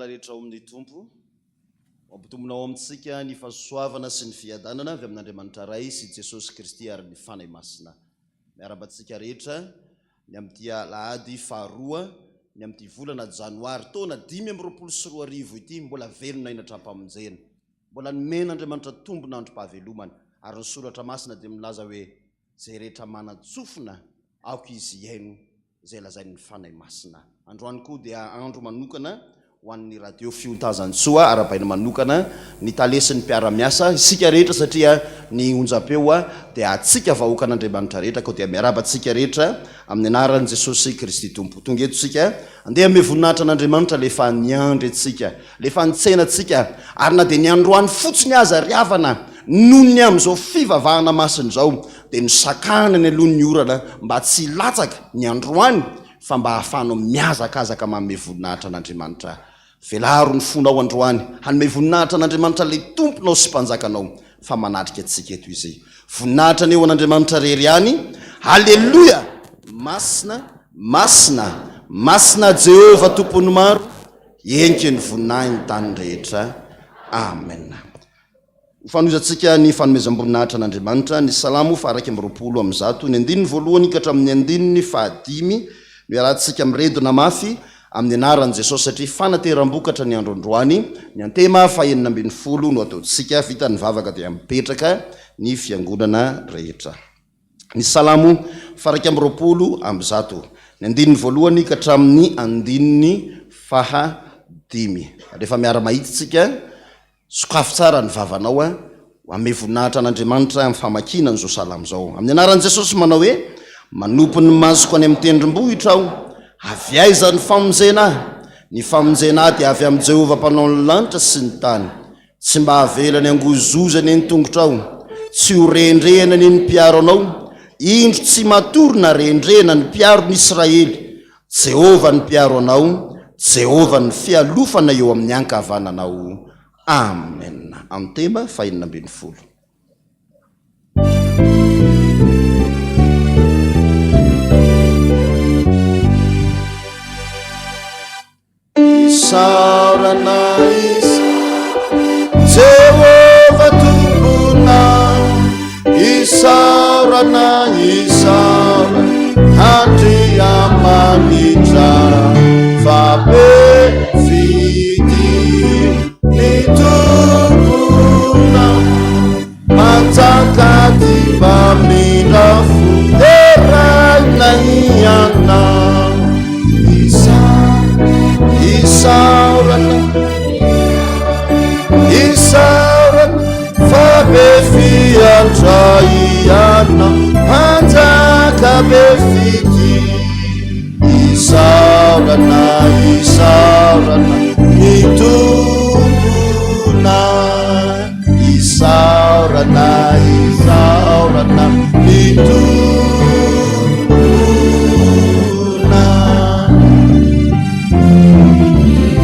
rehetra ao amin'ny Tompo. Mampitombina ao amintsika ny fahasoavana sy ny fiadanana avy amin'Andriamanitra Ray sy Jesosy Kristy ary ny Fanahy Masina. Miarahaba antsika rehetra ny amin'ity alahady faharoa ny amin'ity volana janoary taona 2025 ity, mbola velona aina hatrampamonjena. Mbola nomen'Andriamanitra tombon'androm-pahavelomana ary ny Soratra Masina dia milaza hoe izay rehetra manan-tsofina aoka izy hihaino izay lazain'ny Fanahy Masina. Androany koa dia andro manokana ho an'ny Radio Fiontazantsoa, arahabaina manokana ny tale sy ny mpiara-miasa, isika rehetra satria ny onjam-peo dia antsika vahoakan'Andriamanitra rehetra, koa dia miarahaba antsika rehetra amin'ny anaran'i Jesosy Kristy Tompo. Tonga eto isika, andeha hanome voninahitra an'Andriamanitra ilay efa niandry antsika, ilay efa nitsena antsika, ary na dia ny androany fotsiny aza ry havana, noho ny amin'izao fivavahana masina izao, dia nosakanany aloha ny orana mba tsy hilatsaka ny androany fa mba hahafahanao mihazakazaka manome voninahitra an'Andriamanitra. Velaro ny fonao androany hanome voninahitra an'Andriamanitra ilay Tomponao sy Mpanjakanao fa manatrika antsika eto Izy. Voninahitra anie ho an'Andriamanitra rery ihany. Aleloia! Masina, masina, masina Jehovah Tompon'ny maro, enke ny voninahiny tany rehetra. Amen. Ho fanohizantsika ny fanomezam-boninahitra an'Andriamanitra, ny Salamo faha-121, ny andininy voalohany ka hatramin'ny andininy fahadimy no iarahantsika miredona mafy amin'ny anaran'i Jesosy satria fanateram-bokatra ny andro androany, ny Antema faha-16 no ataontsika, vita ny vavaka dia mipetraka ny fiangonana rehetra. Ny Salamo faha-121, ny andininy voalohany ka hatramin'ny andininy fahadimy. Rehefa miara-mahita isika, Sokafy tsara ny vavanao a, hanome voninahitra an'Andriamanitra amin'ny famakiana an'izao salamo izao. Amin'ny anaran'i Jesosy manao hoe, Manopy ny masoko any amin'ny tendrombohitra aho, avy aiza ny famonjena ahy? Ny famonjena ahy dia avy amin'i Jehovah Mpanao ny lanitra sy ny tany. Tsy mba havelany hangozohozo anie ny tongotrao, tsy ho rendrehana anie ny mpiaro anao. Indro tsy matory na rendrehana ny mpiaro ny Israely, Jehovah ny mpiaro anao, Jehovah ny fialofana eo amin'ny ankavananao. Amen. Antema fahenina ambin'ny folo. Isaorana izy Jehovah Tomponao Isaorana isaorana Andriamanitra fa be fitia ny Tomponao Manjaka ty mpamindra fo deraina ianao Isa isaorana isaorana fa be fiantra ianao Mpanjaka be fitia Isaorana isaorana ny Tomponay Isaorana isaorana ny Tomponay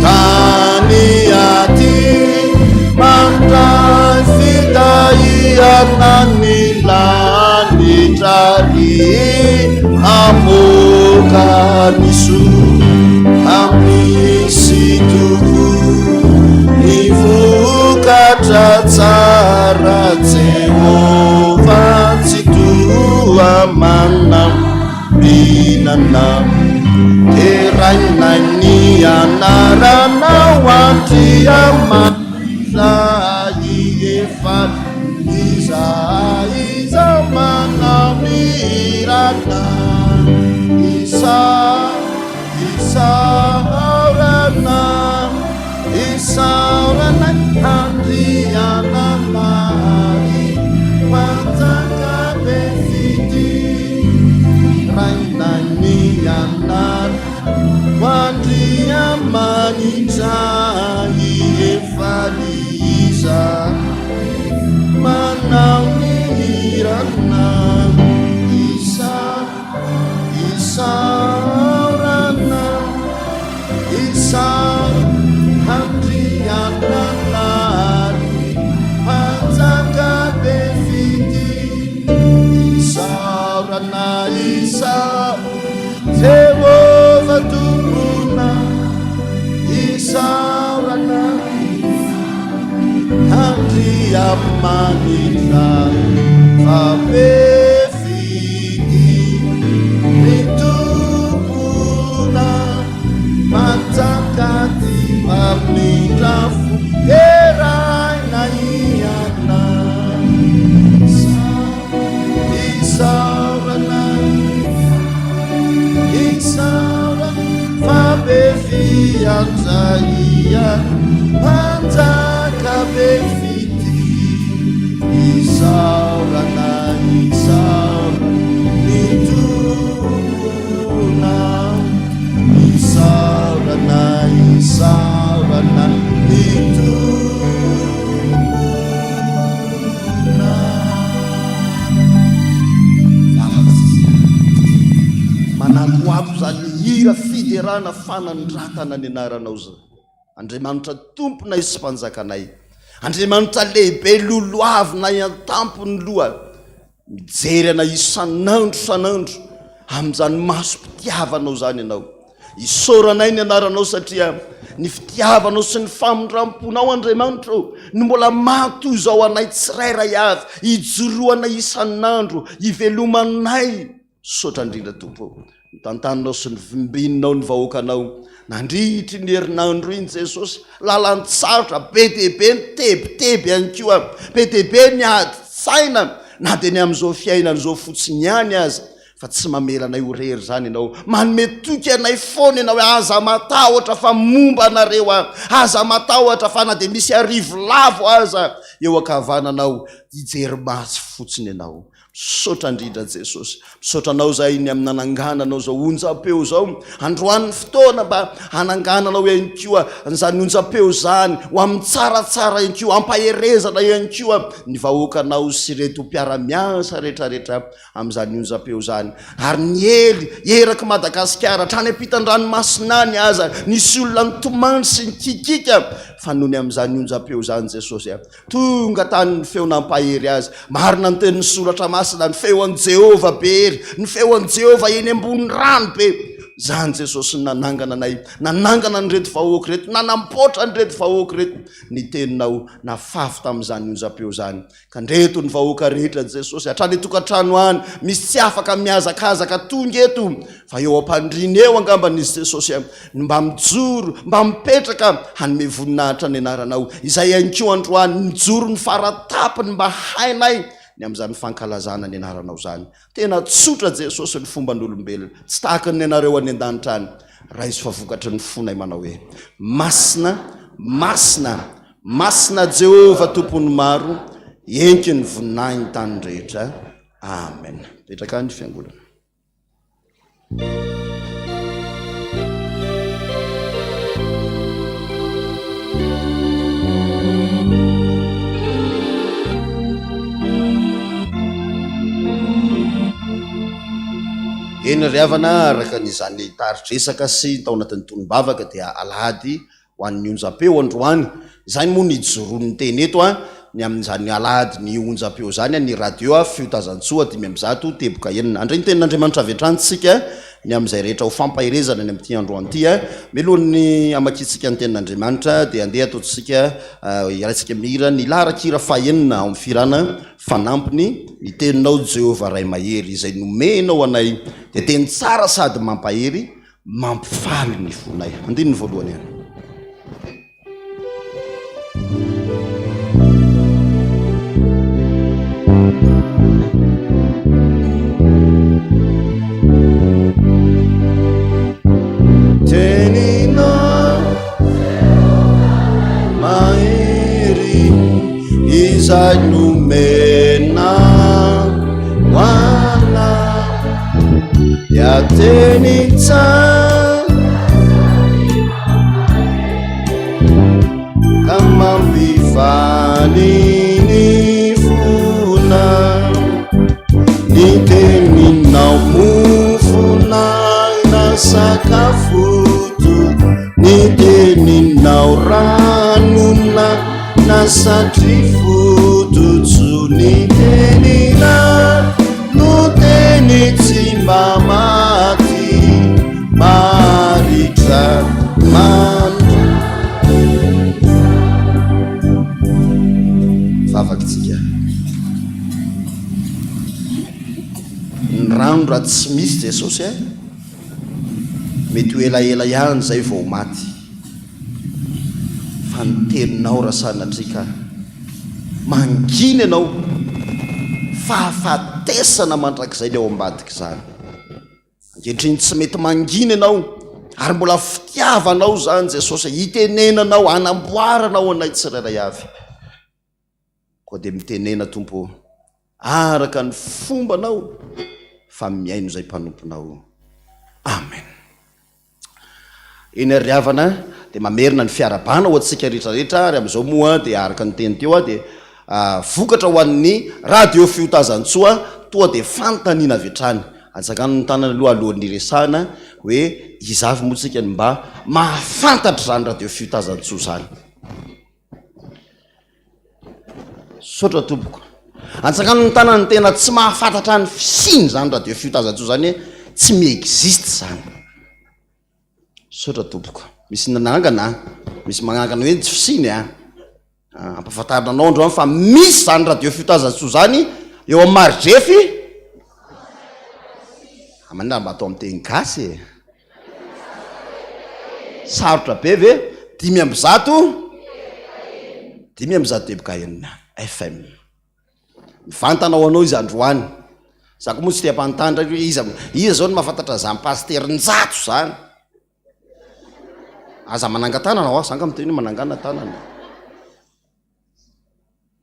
Tany aty mandray fitahiana ny lanitra ary hamoaka ny soa amin'ny sitroko ny vokatra tsara Jehovah Tsitoha manam-binana Deraina ny anaranao Andriamanitra efa izahay izao manao ny hirana Isa Isaorana Isaorana Andriananahary Mpanjaka be fitia Rainay ny anarany Ho Andriamanitra efa iza Manao ny hirana Isa. Andriamanitra fa be fitia ny Tompona manjaka ty mamindra fo deraina ianao Isaorana Isaorana fa be fiantra ianao Mpanjaka be fitia Isaorana isaorana ny Tomponao Isaorana isaorana ny Tomponao. Manakoako izany hira fiderana fanandratana ny anaranao izany. Andriamanitra Tomponay sy Mpanjakanay, Andriamanitra lehibe lolohavinay an-tampon'ny loha. Mijery anay isan'andro isan'andro amin'izany masom-pitiavanao izany ianao. Isaoranay ny anaranao satria ny fitiavanao sy ny famindram-ponao Andriamanitra ô no mbola maha-toy izao anay tsirairay avy, ijoroanay isan'andro, ivelomanay. Misaotra indrindra Tompo ô. Notantaninao sy novimbininao ny vahoakanao nandritry ny herinandro iny Jesosy. Lalan-tsarotra be dia be ny tebiteby ihany koa, be dia be ny ady tsaina na dia ny amin'izao fiainana izao fotsiny ihany aza, fa tsy mamela anay ho rery izany Ianao. Manome toky anay foana Ianao hoe aza matahotra fa momba anareo Aho, aza matahotra fa na dia misy arivo lavo aza eo ankavananao, hijery maso fotsiny Ianao. Misaotra indrindra Jesosy. Misaotra Anao izahay ny amin'ny nanangananao izao onjam-peo izao. Androany ny fotoana mba hanangananao ihany koa an'izany onjam-peo izany ho amin'ny tsaratsara ihany koa, hampaherezana ihany koa ny vahoakanao sy ireto mpiara-miasa rehetrarehetra amin'izany onjam-peo izany. Ary niely erak'i Madagasikara hatrany ampitan-dranomasina any aza nisy olona nitomany sy nikikika fa noho ny amin'izany onjam-peo izany Jesosy a. Tonga tany ny feo nampahery azy. Marina ny tenin'ny Soratra Masina, ny feo an'i Jehovah be hery, ny feo an'i Jehovah eny ambony rano be. Izany Jesosy no nanangana anay, nanangana an'ireto vahoaka ireto, nanampoatra an'ireto vahoaka ireto. Ny teninao nafafy tamin'izany onjam-peo izany. Ka ndreto ny vahoaka rehetra Jesosy, hatrany an-tokantrano any, misy tsy afaka mihazakazaka tonga eto, Fa eo am-pandriana eo angambany izy Jesosy a, no mba mijoro, mba mipetraka hanome voninahitra ny anaranao. Izay ihany koa androany, mijoro ny fara-tapony mba hainay ny amin'izany fankalazana ny anaranao izany. Tena tsotra Jesosy ny fomban'olombelona, tsy tahaka ny anareo any an-danitra any. Raiso fa vokatry ny fonay manao hoe, Masina, masina, masina Jehovah Tompon'ny maro, enky ny voninahiny tany rehetra. Amen. Mipetraka any fiangonana. Eny ry havana, araka ny izany tari-dresaka sy tao anatin'ny tonom-bavaka dia alahady ho an'ny onjam-peo androany. Izany moa no ijoroan'ny teny eto an, ny amin'izany alahady ny onjam-peo izany an, ny radio Feo Tazantsoa 501.6. Handre ny tenin'Andriamanitra avy hatrany isika ny amin'izay rehetra ho fampaherezana ny amin'ity androany ity an. Mialohan'ny hamakiantsika ny tenin'Andriamanitra dia andeha ataontsika iraintsika mihira ny laharan-kira fahenina ao amin'ny fihirana fanampiny, Ny teninao Jehovah Ray mahery izay nomenao anay dia teny tsara sady mampahery Mampifaly ny fonay. Andininy voalohany ihany. Teninao mahery izay nomena ho anao. Dia teny tsara ka mampifaly ny fonao. Ny teninao mofon'aina sakafo tokoa. Ny teninao ranona na satry fototso. Ny teninao No teny tsy mba maty maharitra mandra. Hivavaka tsika. Ny rano raha tsy misy Jesosy eh, mety ho elaela ihany izay vao maty. Fa ny teninao raha sanatria ka mangina ianao, fahafatesana mandrakizay ny ao ambadik'izany. Ankehitriny tsy mety mangina ianao ary mbola fitiavanao izany Jesosy hitenenanao hanamboaranao anay tsirairay avy. Koa dia mitenena Tompo ô, araka ny fombanao fa mihaino izay mpanomponao. Amen. Eny ary ry havana dia mamerina ny fiarahabana ho antsika rehetra rehetra ary amin'izao moa dia araka ny teny teo aho dia vokatra ho an'ny radio fiotazantsoa toa dia fanontaniana avy hatrany. Atsangano ny tanana aloha alohan'ny hiresahana hoe iza avy moa tsika no mba mahafantatra izany radio fiotazantsoa izany. Misaotra tompoko. Antsakano ny tanana ny tena tsy mahafantatra ny fisiany zany radio fiotazantsoa zany hoe tsy mi-existe zany. Misaotra tompoko. Misy nanangana an. Misy manangana hoe tsy fisiany an. Ah, ampahafantarina anao androany fa misy zany radio fiotazantsoa zany eo amin'ny maridrefy. Amanina mba atao amin'ny teny gasy e. Sarotra be ve? 105 501 deboka FM. Mivantana ho anao izy androany. Za koa moa tsy te hampanontany ndraiky hoe iza iza zao no mahafantatra an'izany pasitera Njato zany. Aza manangan-tanana hoa, za nga miteny hoe manangana tanana.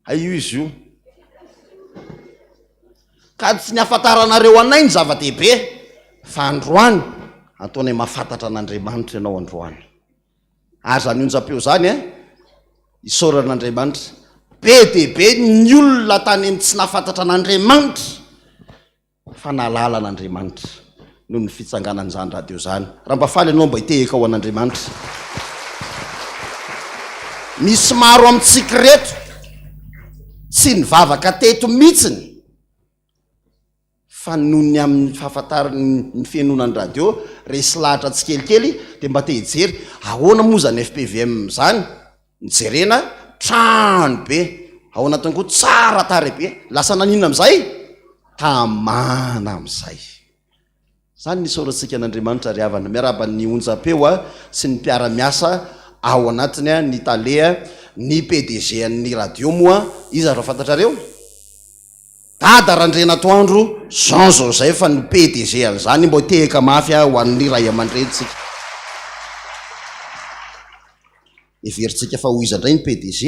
Hay io izy io. Ka tsy ny ahafantaranareo anay ny zava-dehibe fa androany ataonay mahafantatra an'Andriamanitra ianao androany. Ary izany onjam-peo izany eh, isaorana Andriamanitra. Be dia be ny olona tany amin'ny tsy nahafantatra an'Andriamanitra. Fa nahalala an'Andriamanitra noho ny fitsanganan'izany radio izany. Raha mba faly ianao mba hitehaka ho an'Andriamanitra. Misy maro amintsika ireto tsy nivavaka teto mihitsiny fa noho ny amin'ny fahafantarany ny fihenoana ny radio, resy lahatra tsikelikely dia mba te hijery ahoana moa izany FPVM izany. Nijerena trano be, ao anatiny koa tsara tarehy be, lasa naninona amin'izay? Tamana amin'izay. Izany ny isaorantsika an'Andriamanitra ry havana. Miarahaba ny onjam-peo sy ny mpiara-miasa ao anatiny, ny tale, ny PDG an'ny radio moa, iza raha fantatrareo? Dada Randrianatoandro Jean Joseph no PDG an'izany, mba tehaka mafy ho an'ny ray aman-drenintsika. Heverintsika fa ho iza indray ny PDG?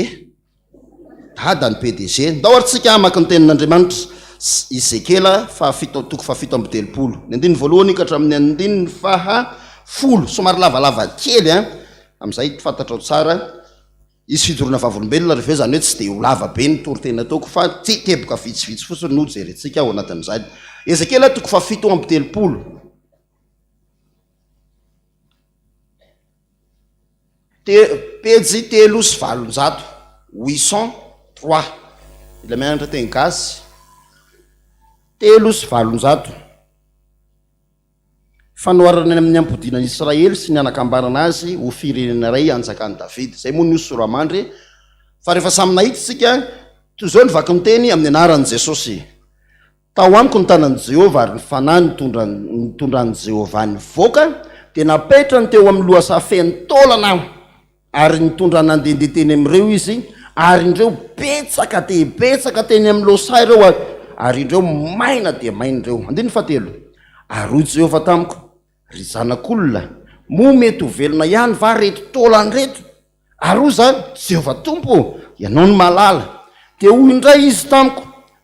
Dada ny PDG. Ndao ary tsika hamaky ny tenin'Andriamanitra. Ezekiela fahafito, toko fahafito amby telopolo. Ny andininy voalohany ka hatramin'ny andininy faha folo. Somary lavalava kely an. Amin'izay fantatrao tsara. Hisy fijoroana vavolombelona rehefa eo, izany hoe tsy dia ho lava be ny toriteny ataoko fa tsy teboka vitsivitsy fotsiny no jerentsika ao anatin'izany. Ezekiela toko fahafito amby telopolo. Pejy 803, 803. Mila mianatra teny gasy. 803. Fanoharana ny amin'ny hampodiana an'i Israely sy ny hanakambanana azy ho firenena iray hanjakan'i Davida. Izay moa ny hosoramandry. Fa rehefa samy nahita isika, toy izao ny vakin-teny amin'ny anaran'i Jesosy. Tao amiko ny tanan'i Jehovah, ary ny fanahy nitondra nitondran'i Jehovah nivoaka, dia napetrany teo amin'ny lohasaha feno taolana aho, ary nitondra nandehandeha teny amin'ireo izy, ary indreo betsaka dia betsaka teny amin'ny lohasaha ireo, ary indreo maina dia maina ireo. Andininy fahatelo. Ary hoy Jehovah tamiko, Ry zanak'olona, moa mety ho velona ihany va ireto taolana ireto? Ary hoy izaho, Jehovah Tompo ô, Ianao no mahalala. Dia hoy indray Izy tamiko,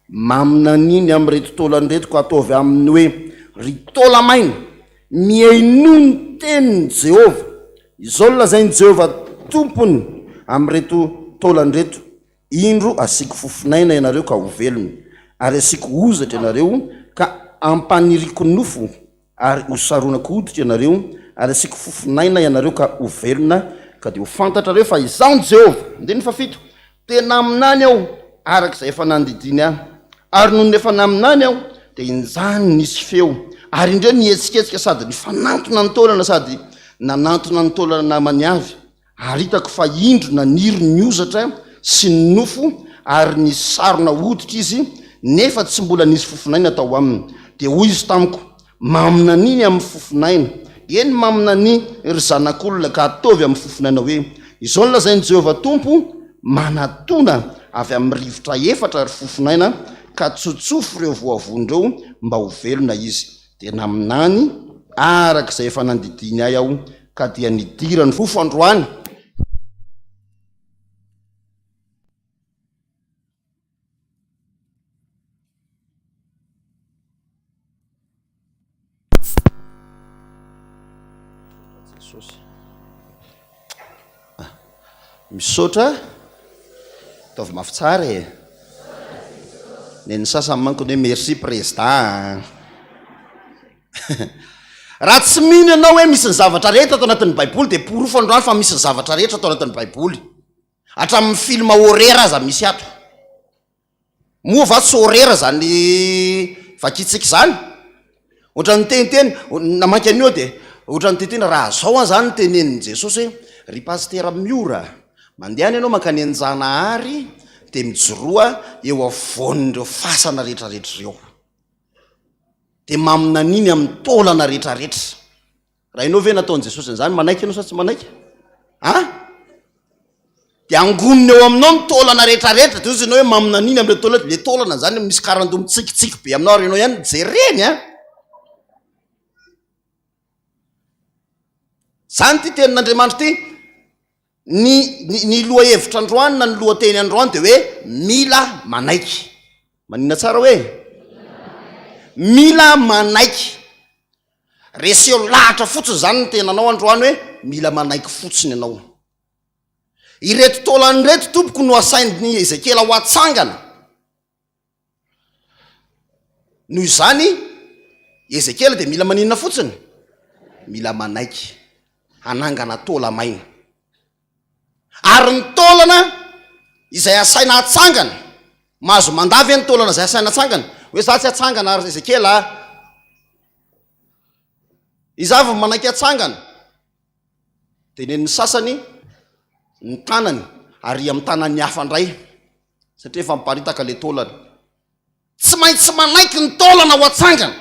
Maminania ny amin'ireto taolana ireto ka ataovy aminy hoe, Ry taola-maina, mihainoa ny tenin'i Jehovah. Izao no lazain'i Jehovah Tompony amin'ireto taolana ireto, Indro asiako fofon'aina ianareo ka ho velona, ary asiako hozatra ianareo ka hampaniriako nofo. Ary ho saronako hoditra ianareo, ary hasiako fofon'aina ianareo ka ho velona, ka dia ho fantatrareo fa Izaho no Jehovah. Andininy fahafito, Dia naminany aho araka izay efa nandidiany ahy. Ary nony efa naminany aho, dia injany nisy feo, ary indreo nihetsiketsika sady nifanantona ny taolana sady nanantona ny taolana namany avy, ary hitako fa indro naniry ny hozatra sy ny nofo. Ary nisarona hoditra izy, nefa tsy mbola nisy fofonaina tao aminy. Dia hoy izy tamiko, Maminania ny amin'ny fofonaina, eny, maminania, ry zanak'olona, ka ataovy amin'ny fofonaina hoe, Izao no lazain'i Jehovah Tompo, Manatòna avy amin'ny rivotra efatra, ry fofonaina, ka tsotsofy ireo voavono ireo mba ho velona izy. Dia naminany araka izay efa nandidiany ahy aho, ka dia nidiran'ny fofo androany. Misaotra, ataovy mafy tsara e. Nen'ny sasany manko ny hoe merci président a. Raha tsy mino ianao hoe misy ny zavatra rehetra ato anatin'ny baiboly dia porofo androany fa misy ny zavatra rehetra ato anatin'ny baiboly. Hatramin'ny film horreur aza misy ato. Moa va tsy horreur zany vakintsika izany? Ohatran'ny niteniteny, namaky an'io aho dia ohatran'ny niteniteny raha zao aho zany no tenenin'i Jesosy hoe ry pasitera Miora, mandehana ianao mankany Anjanahary dia mijoroa eo afovoan'ireo fasana rehetrarehetra ireo. Dia maminania ny amin'ny taolana rehetrarehetra. Raha ianao ve nataon'i Jesosy an'izany, manaiky ianao sa tsy manaiky? An? Dia angoniny eo aminao ny taolana rehetrarehetra, dia hoy izy ianao hoe maminaniana amin'ireo taolana, le taolana zany misy karandoha mitsikitsiky be aminao ary ianao ihany jereny an! Zany ity tenin'Andriamanitra ity. Ny, ny, ny lohahevitra androany na ny lohateny androany dia hoe mila manaiky. Manina tsara hoe? Mila manaiky. Reseo lahatra fotsiny izany ny tenanao androany hoe mila manaiky fotsiny ianao. Ireto taolana ireto tompoko no asain'i Ezekiela ho atsangana. Noho izany, Ezekiela dia mila maninona fotsiny? Mila manaiky hanangana taola-maina. Ary ny taolana izay asaina atsangana, mahazo mandà ve ny taolana izay asaina atsangana? Hoe za tsy atsangana ary Ezekiela a! Iza avy no manaiky atsangana? Tenenin'ny sasany ny tanany ary amin'ny tanan'ny hafa indray satria efa miparitaka ilay taolana. Tsy maintsy manaiky ny taolana ho atsangana.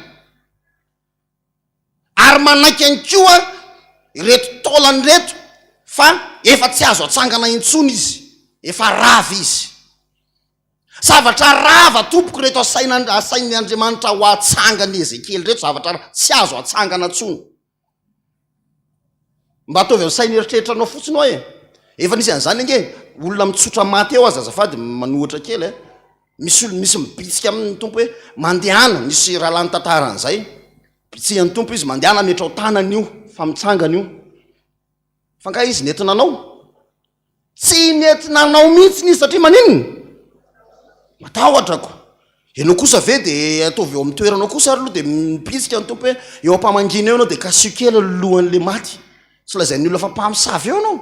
Ary manaiky ihany koa ireto taolany ireto fa efa tsy azo atsangana intsony izy, efa rava izy. Zavatra rava tompoko ireto asaina asain'ny Andriamanitra ho atsangan'i Ezekiela ireto, zavatra tsy azo atsangana intsony. Mba ataovy amin'ny saina eritreritranao fotsiny hoa e. Efa nisy an'izany ange, olona mitsotra maty eo aza azafady manohatra kely e. Misy olona misy mibitsika amin'ny Tompo hoe mandehana, nisy rahalahy nitantara an'izay. Bitsihan'ny Tompo izy, mandehana ametrao tanana io fa mitsangana io. Fa nga izy nety nanao? Tsy nety nanao mihitsy izy satria maninona? Matahotra ko. Ianao kosa ve de ataovy eo amin'ny toeranao kosa ary aloha de mibitsika ny Tompo hoe eo am-pamangiana eo ianao de kasiho kely ny lohan'le maty. Tsy lazain'ny olona fa mpamosavy eo ianao.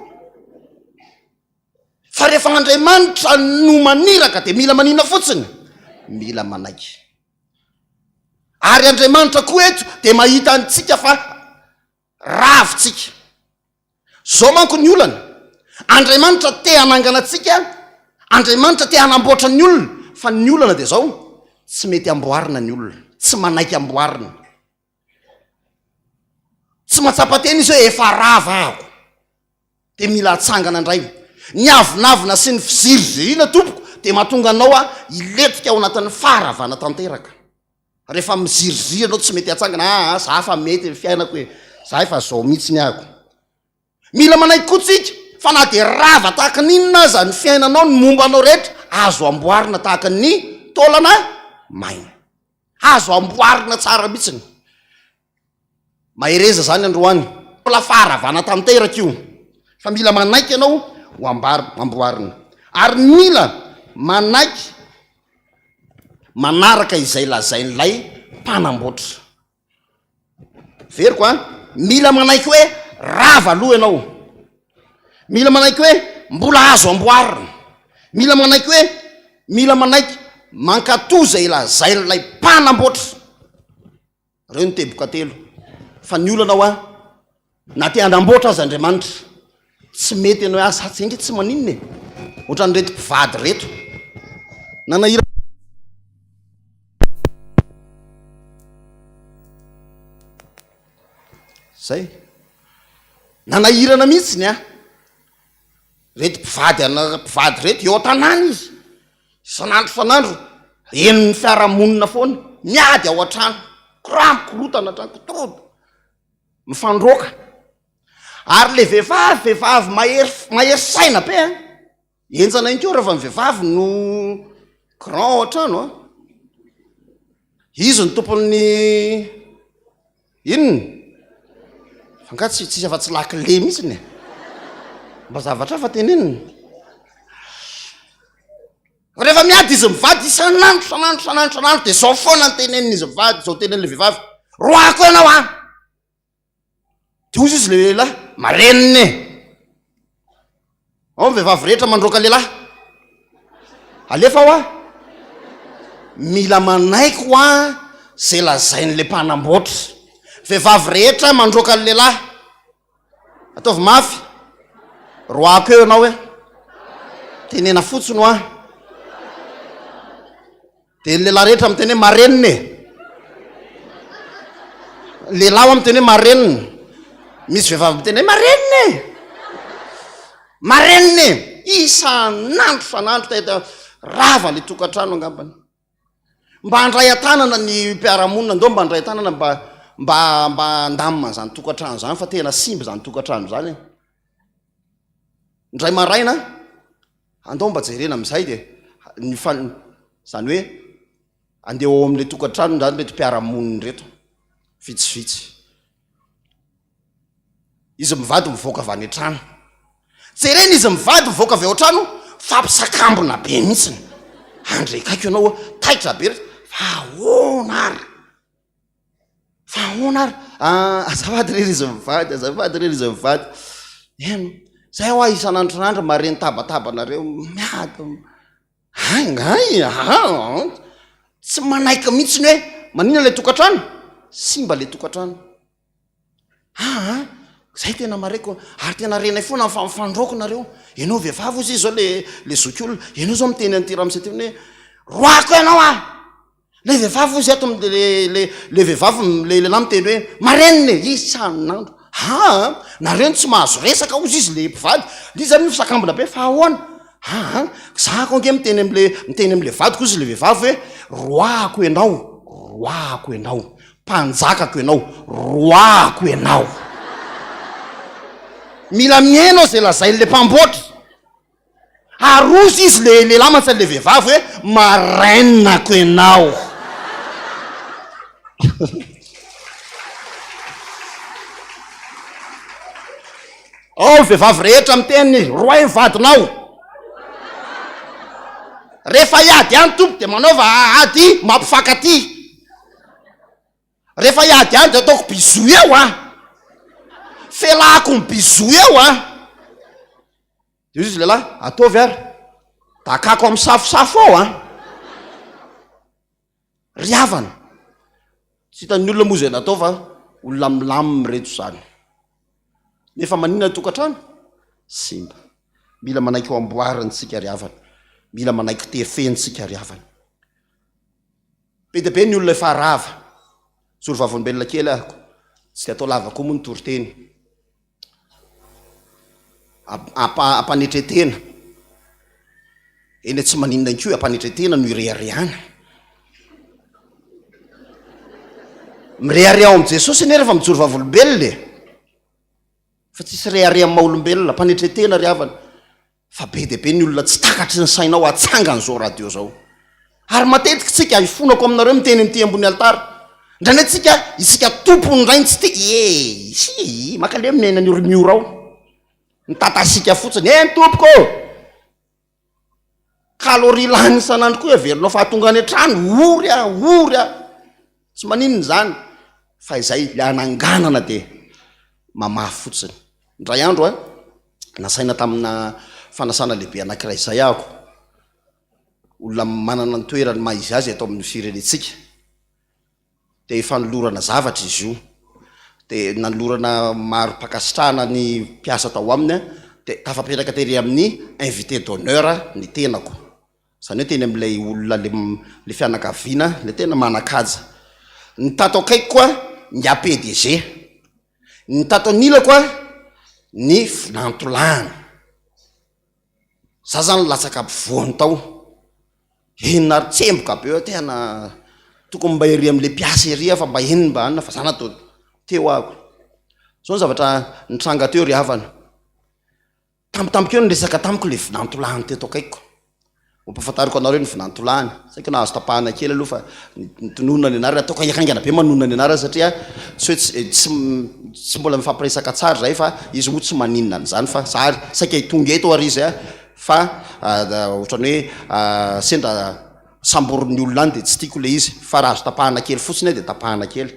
Fa rehefa Andriamanitra no maniraka de mila manina fotsiny? Mila manaiky. Ary Andriamanitra koa eto de mahita antsika fa ravintsika. Zao manko ny olana, Andriamanitra te hanangana antsika, Andriamanitra te hanamboatra ny olona, fa ny olana dia zao, tsy mety amboarina ny olona, tsy manaiky amboarina. Tsy mahatsapa tena izy hoe efa rava aho, dia mila atsangana indray. Ny avonavona sy ny fiziriziriana tompoko dia mahatonga anao hilentika ao anatin'ny faharavana tanteraka. Rehefa miziriziry ianao tsy mety hatsangana, aa za fa mety ny fiainako e, za efa zao mihitsy ny ahako. Mila manaiky koa tsika fa na dia rava tahaka ny inona aza ny fiainanao, ny momba anao rehetra, azo amboarina tahaka ny taolana maina. Azo amboarina tsara mihitsiny. Mahereza zany androany. Mbola faharavana tanteraka io fa mila manaiky ianao ho ambar amboarina ary mila manaiky manaraka izay lazain'ilay mpanamboatra. Veriko an, mila manaiky hoe rava aloha ianao, mila manaiky hoe mbola azo amboarina, mila manaiky hoe mila manaiky mankatò izay lazain'ilay mpanamboatra. Reo ny teboka telo. Fa ny olana hoa, na te hanamboatra aza Andriamanitra, tsy mety ianao hoe ah za tsy enga tsy maninona e. Ohatran'ireto mpivady ireto. Nanahirana. Zay. Nanahirana mihitsy ny ahy. Reto mpivady ana mpivady reto eo an-tanàna izy. Isan'andro isan'andro henon'ny fiarahamonina foana, miady ao an-trano, kora mikorotana hatrany, kotoroda, mifandroaka. Ary le vehivavy, vehivavy mahery mahery saina be an! Henjana ihany koa rehefa ny vehivavy no grand ao an-trano an! Izy no tompon'ny inona? Fa nga tsy tsisy afa-tsy lakile mihitsiny e? Mba zavatra hafa tenenina. Rehefa miady izy mivady isan'andro isan'andro isan'andro isan'andro dia zao foana ny tenenin'izy mivady, zao tenenin'ilay vehivavy, roahako ianao an! De hozy izy le lehilahy, marenina e! Ao ny vehivavy rehetra mandroaka lehilahy. Alefa hoa. Mila manaiky hoa ze lazain'le mpanamboatra. Vehivavy rehetra mandroaka ny lehilahy. Ataovy mafy. Roahako eo ianao e. Tenena fotsiny hoa. Dia ny lehilahy rehetra miteny hoe marenina e. Lehilahy hoa miteny hoe marenina. Misy vehivavy miteny hoe marenina e. Marenina e. Isan'andro isan'andro tena rava le tokantrano angambany. Mba handray an-tanana ny mpiara-monina, ndao mba handray an-tanana mba mba mba handamina an'izany tokantrano izany fa tena simba izany tokantrano izany e. Indray maraina, andao mba jerena amin'izay dia ny fan, izany hoe andeha ao amin'ilay tokantrano izany ireto mpiara-monina ireto, vitsivitsy. Izy mivady mivoaka avy any an-trano. Jerena izy mivady mivoaka avy ao an-trano, fampisakambina be mihitsiny. Andre akaiky ianao, taitra be, fa ahoana ary? Fa ahoana ary? Ah, azafady re ry izy mivady, azafady re ry izy mivady. Eny, zay hoa isan'andro isan'andro mahare ny tabatabanareo miady. Hay, ah, tsy manaiky mihitsy ny hoe maninona ilay tokantrano? Simba ilay tokantrano. Ah, zay tena mareko ary tena renay foana fa mifandroako nareo. Ianao vehivavy ozy izy zao le le zokiolona, ianao zao miteny an'ity ramose ty hoe roako ianao ah. Le vehivavy ozy ato le le le vehivavy le lehilahy miteny hoe marenina e, isan'andro. Aa, nareo no tsy mahazo resaka ozy izy le mpivady, le izy zany misakambina be fa ahoana? Aa, za ko ange miteny amle miteny amle vadiko ozy le vehivavy hoe roahako ianao, roahako ianao, mpanjakako ianao, roahako ianao. Mila mihaino aho zay lazain'le mpamboatra. Aroso izy le lehilahy mantsy an'le vehivavy hoe marraine-ko ianao. Ao ny vehivavy rehetra miteny roay ny vadinao. Rehefa hiady ihany tompoko dia manaova ady mampifankatia. Rehefa hiady any dia ataoko bisous eo an. Felahako ny bisous eo an. Dia hoy izy lehilahy, ataovy ary, dakako amin'ny safosafo ao an! Ry havana, tsy hitan'ny olona moa izay natao fa olona milamina ireto izany. Nefa maninona ny tokantrano? Simba. Mila manaiky ho amboarina isika ry havana. Mila manaiky tefena isika ry havana. Be dia be ny olona efa rava. Zoro vavolombelona kely ahako. Tsy dia atao lava koa moa ny toriteny. Ampanetren-tena. Eny e, tsy maninona ihany koa e, ampanetren-tena no ireharehana. Mirehareha ao amin'i Jesosy anie rehefa mijoro vavolombelona e. Fa tsisy rehareha amin'ny maha olombelona, ampanetren-tena ry havana. Fa be dia be ny olona tsy takatry ny sainao atsangany zao radio zao. Ary matetika tsika, ifonako aminareo miteny amin'ity ambony alitara, indraindray tsika, isika tompony indray no tsy tia, ee, hii, mankaleo miaina an'io ry Miora ao. Mitatasika fotsiny, eny tompoko ô! Calorie lany isan'andro koa heverinao fa hahatonga any an-trano, ory aho, ory aho. Tsy maninona izany fa izay ilay hananganana dia mamaha fotsiny. Indray andro an, nasaina tamina fanasana lehibe anankiray izay aho, olona manana ny toerany maha izy azy eto amin'ny firenentsika, dia fanolorana zavatra izy io, dia nanolorana mari-pankasitrahana ny mpiasa tao aminy an, dia tafapetraka tery amin'ny invité d'honneur ny tenako. Izany hoe teny amin'ilay olona le le fianakaviana le tena manan-kaja. Ny tato akaikiko a, ny APDG. Ny tato anilako a, ny vinantolahiny. Za zany latsaka ampovoany tao. Inona ary tsemboka be hoe tena tokony mba ery amin'le mpiasa ery aho fa mba iny mba anona fa za natao teo ako. Zao ny zavatra nitranga teo ry havana. Tampotampoka eo niresaka tamiko le vinantolahiny teto akaikiko. Ampahafantariko anareo ny vinantolahiny. Saika nahazo tapahana kely aloha fa nitononina ny anarany. Ataoko haingana be manonona ny anarany satria tsy hoe tsy tsy tsy mbola mifampiresaka tsara izahay fa izy moa tsy maninona an'izany fa za ary saika hitonga eto ary izy fa ohatran'ny hoe sendra samborin'ny olona any dia tsy tiako ilay izy fa raha azo tapahana kely fotsiny dia tapahana kely.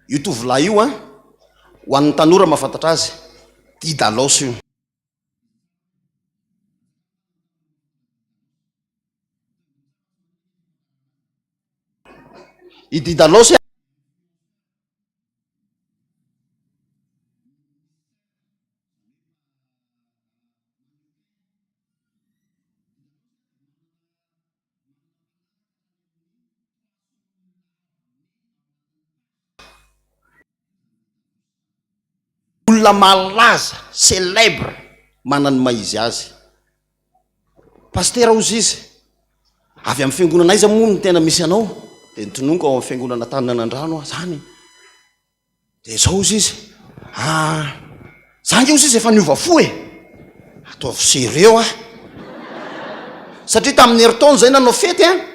Io tovolahy io an, ho an'ny tanora mahafantatra azy, Didalос io. I Didalos Olona malaza, célèbre, manana ny maha izy azy. Pasitera hozy izy, avy amin'ny fiangonana aiza moa no tena misy anao? Dia nitononiko ao amin'ny fiangonana Antaninanandrano aho, zany e. Dia izao hozy izy, ah, za nge hozy izy efa niova fo e! Ataovy sérieux aho. Satria tamin'ny herintaona izay nanao fety an,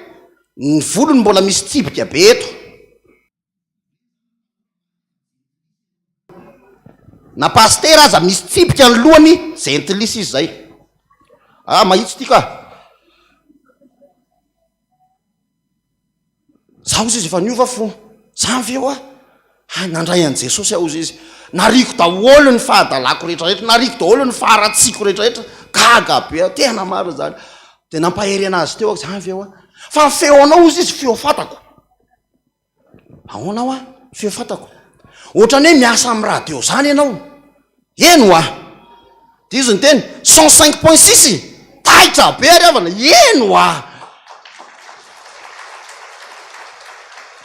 ny volony mbola misy tsipika be eto. Na pasitera aza misy tsipika ny lohany, jentilisa izy izay. Ah, mahitsy ity ka. Za ozy izy efa niova fo. Za ve hoa? Hay nandray an'i Jesosy aho ozy izy. Nariako daholo ny fahadalako rehetra rehetra, nariako daholo ny faharatsiako rehetra rehetra. Gaga be aho, tena marina izany. Dia nampahery anazy teo aho, za ve hoa? Fa ny feonao ozy izy feo fantako. Ahoana hoa? Feo fantako. Ohatran'ny hoe miasa amin'ny radio izany ianao. Eny hoa! Dia izy niteny, 105.6! Taitra be ary havana, eny hoa!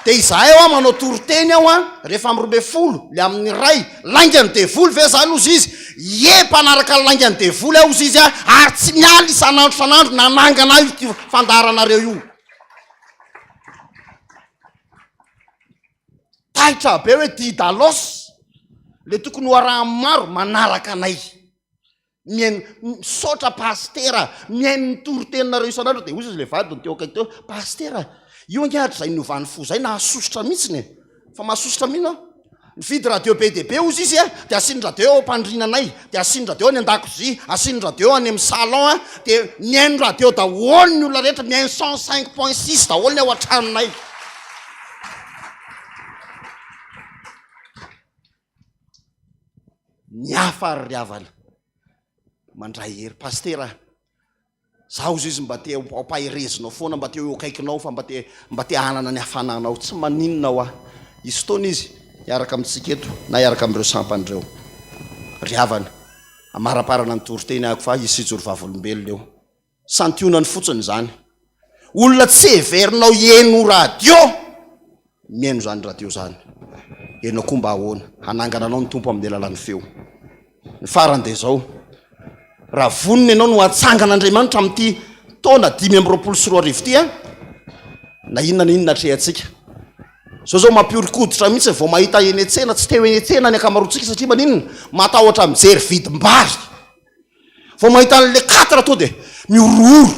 Dia izahay hoa manao toriteny ao an, rehefa amin'ny 12, le amin'ny iray, laingan'ny devoly ve izany hozy izy? Ie, mpanaraka ny laingan'ny devoly aho hozy izy an, ary tsy miala isan'andro isan'andro nanangana ahy io fandaharanareo io. Taitra be hoe Didalos le tokony ho arahan'ny maro manaraka anay. Mihaino, misaotra pasitera, mihaino ny toriteninareo isan'andro dia hoy izy le vadiny teo akaiky teo, pasitera, io ange hatrizay niovan'ny fo zay nahasosotra mihitsiny e. Fa mahasosotra mino aho. Nividy radio be dia be hozy izy dia asiany radio eo am-pandriana anay, dia asiany radio any an-dakozia, asiany radio any amin'ny salon a, dia mihaino radio daholo ny olona rehetra, mihaino 105.6 daholo ny ao an-tranonay. Ny hafa ary ry havana mandray hery. Pasitera, Za ozy izy mba te ho ampaherezinao foana, mba te ho eo akaikinao fa mba te mba te hanana ny hafananao. Tsy maninona hoa. Hisy fotoana izy hiaraka amintsika eto na hiaraka amin'ireo sampana ireo. Ry havana, amaraparana ny toriteny ahako fa hisy hijoro vavolombelona eo. Santionany fotsiny izany. Olona tsy heverinao hihaino radio mihaino izany radio izany. Ianao koa mba ahoana? Hanangana anao ny Tompo amin'ny alalan'ny feo. Ny farany dia izao, raha vonona ianao no hatsangan'Andriamanitra amin'ity taona 2025 ity an, na inona na inona atrehantsika. Izao izao mampihoron-koditra mihitsy vao mahita eny an-tsena, tsy te ho eny an-tsena ny ankamaroantsika satria maninona? Matahotra mijery vidim-bary. Vao mahita an'ilay quatre tonga dia mihorohoro.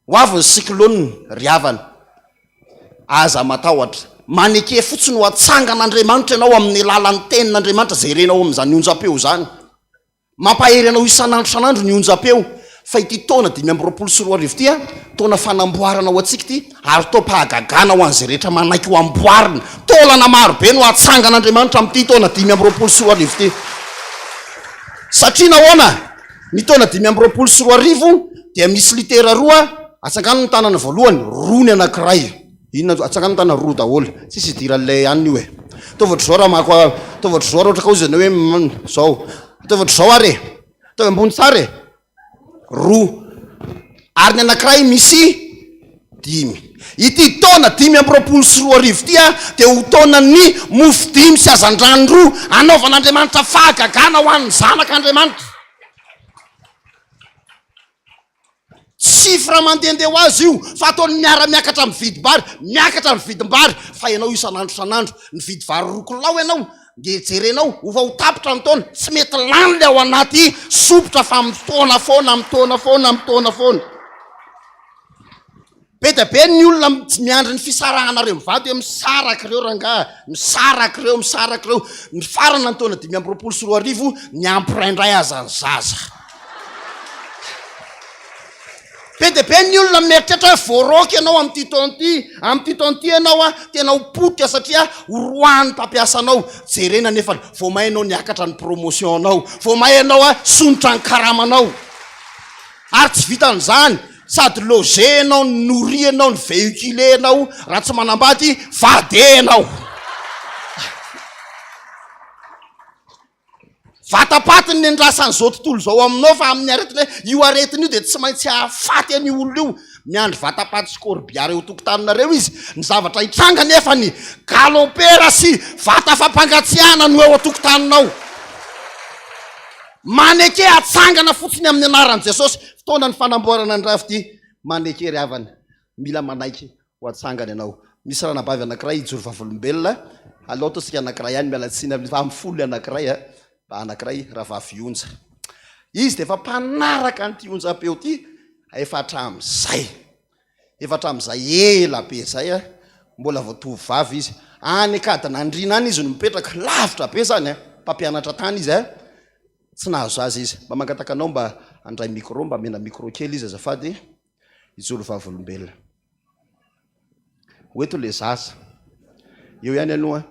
Ho avy ny cyclone ry havana. Aza matahotra. Maneke fotsiny ho atsangan'Andriamanitra ianao amin'ny alalan'ny tenin'Andriamanitra izay renao amin'izany onjam-peo izany. Mampahery anao isan'andro isan'andro ny onjam-peo fa ity taona 2025 ity taona fanamboarana ho antsika ity ary taom-pahagagana ho an'izay rehetra manaiky ho amboarina. Taolana maro be no hatsangan'Andriamanitra amin'ity taona 2025 ity. Satria nahoana? Ny taona 2025 dia misy litera roa, atsangano ny tanana voalohany, roa ny anankiray. Inona, atsangano ny tanana roa daholo. Tsisy idiran'ilay anona io e. Ataovy ohatr'izao raha mako, ataovy ohatr'izao raha ohatra ka hozy ianao hoe zao. Ataovy ohatr'izao ary e. Ataovy ambony tsara e. Roa. Ary ny anankiray misy dimy. Ity taona 2025 ity dia ho taonan'ny mofo dimy sy hazandrano roa hanaovan'Andriamanitra fahagagana ho an'ny zanak'Andriamanitra. Chiffre mandehandeha ho azy io fa ataony miara-miakatra amin'ny vidim-bary, miakatra ny vidim-bary fa ianao isan'andro isan'andro nividy vary roa kilao ianao dia jerenao ho fa ho tapitra ny taona, tsy mety lany le ao anaty sompitra fa mitaona foana, mitaona foana, mitaona foana. Be dia be ny olona miandry ny fisarahanareo mivady hoe misaraka ireo rangaha, misaraka ireo, misaraka ireo. Nifarana ny taona 2025, niampy iray indray aza ny zaza. Be dia be ny olona mieritreritra hoe voaroaka ianao amin'ity taona ity, amin'ity taona ity ianao a, tena ho potika satria ho roahan'ny mpampiasa anao. Jerena nefa vao may ianao niakatra ny promotion-nao, vao may ianao a, sonotra ny karamanao. Ary tsy vitan'izany, sady loger enao, nourri enao, ny véhiculer enao, raha tsy manambady, vade enao. Vatapaty ny nendrasan'izao tontolo izao aminao fa amin'ny aretina hoe io aretina io dia tsy maintsy hahafaty an'io olona io. Miandry vatapaty sy corbillard eo an-tokotaninareo izy. Ny zavatra hitranga nefa ny galopera sy vata fampangatsiahana no eo an-tokotaninao. Maneke hatsangana fotsiny amin'ny anaran'i Jesosy. Fotoana ny fanamboarana ny rafy ity. Maneke ry havana. Mila manaiky ho atsangana ianao. Misy ranabavy anankiray hijoro vavolombelona. Aleo ataontsika anankiray ihany, miala tsiny amin'ny fa amin'ny folo ilay anankiray a. Mba anankiray, rahavavy Onja. Izy dia efa mpanaraka an'ity onjam-peo ity efa hatramin'izay. Efa hatramin'izay ela be izay a, mbola vao tovovavy izy. Any Ankadinandriana any izy no mipetraka, lavitra be izany a, mpampianatra tany izy a, tsy nahazo zaza izy. Mba mangataka anao mba handray micro, mba omena micro kely izy azafady, hijoro vavolombelona. Ho eto le zaza. Eo ihany aloha.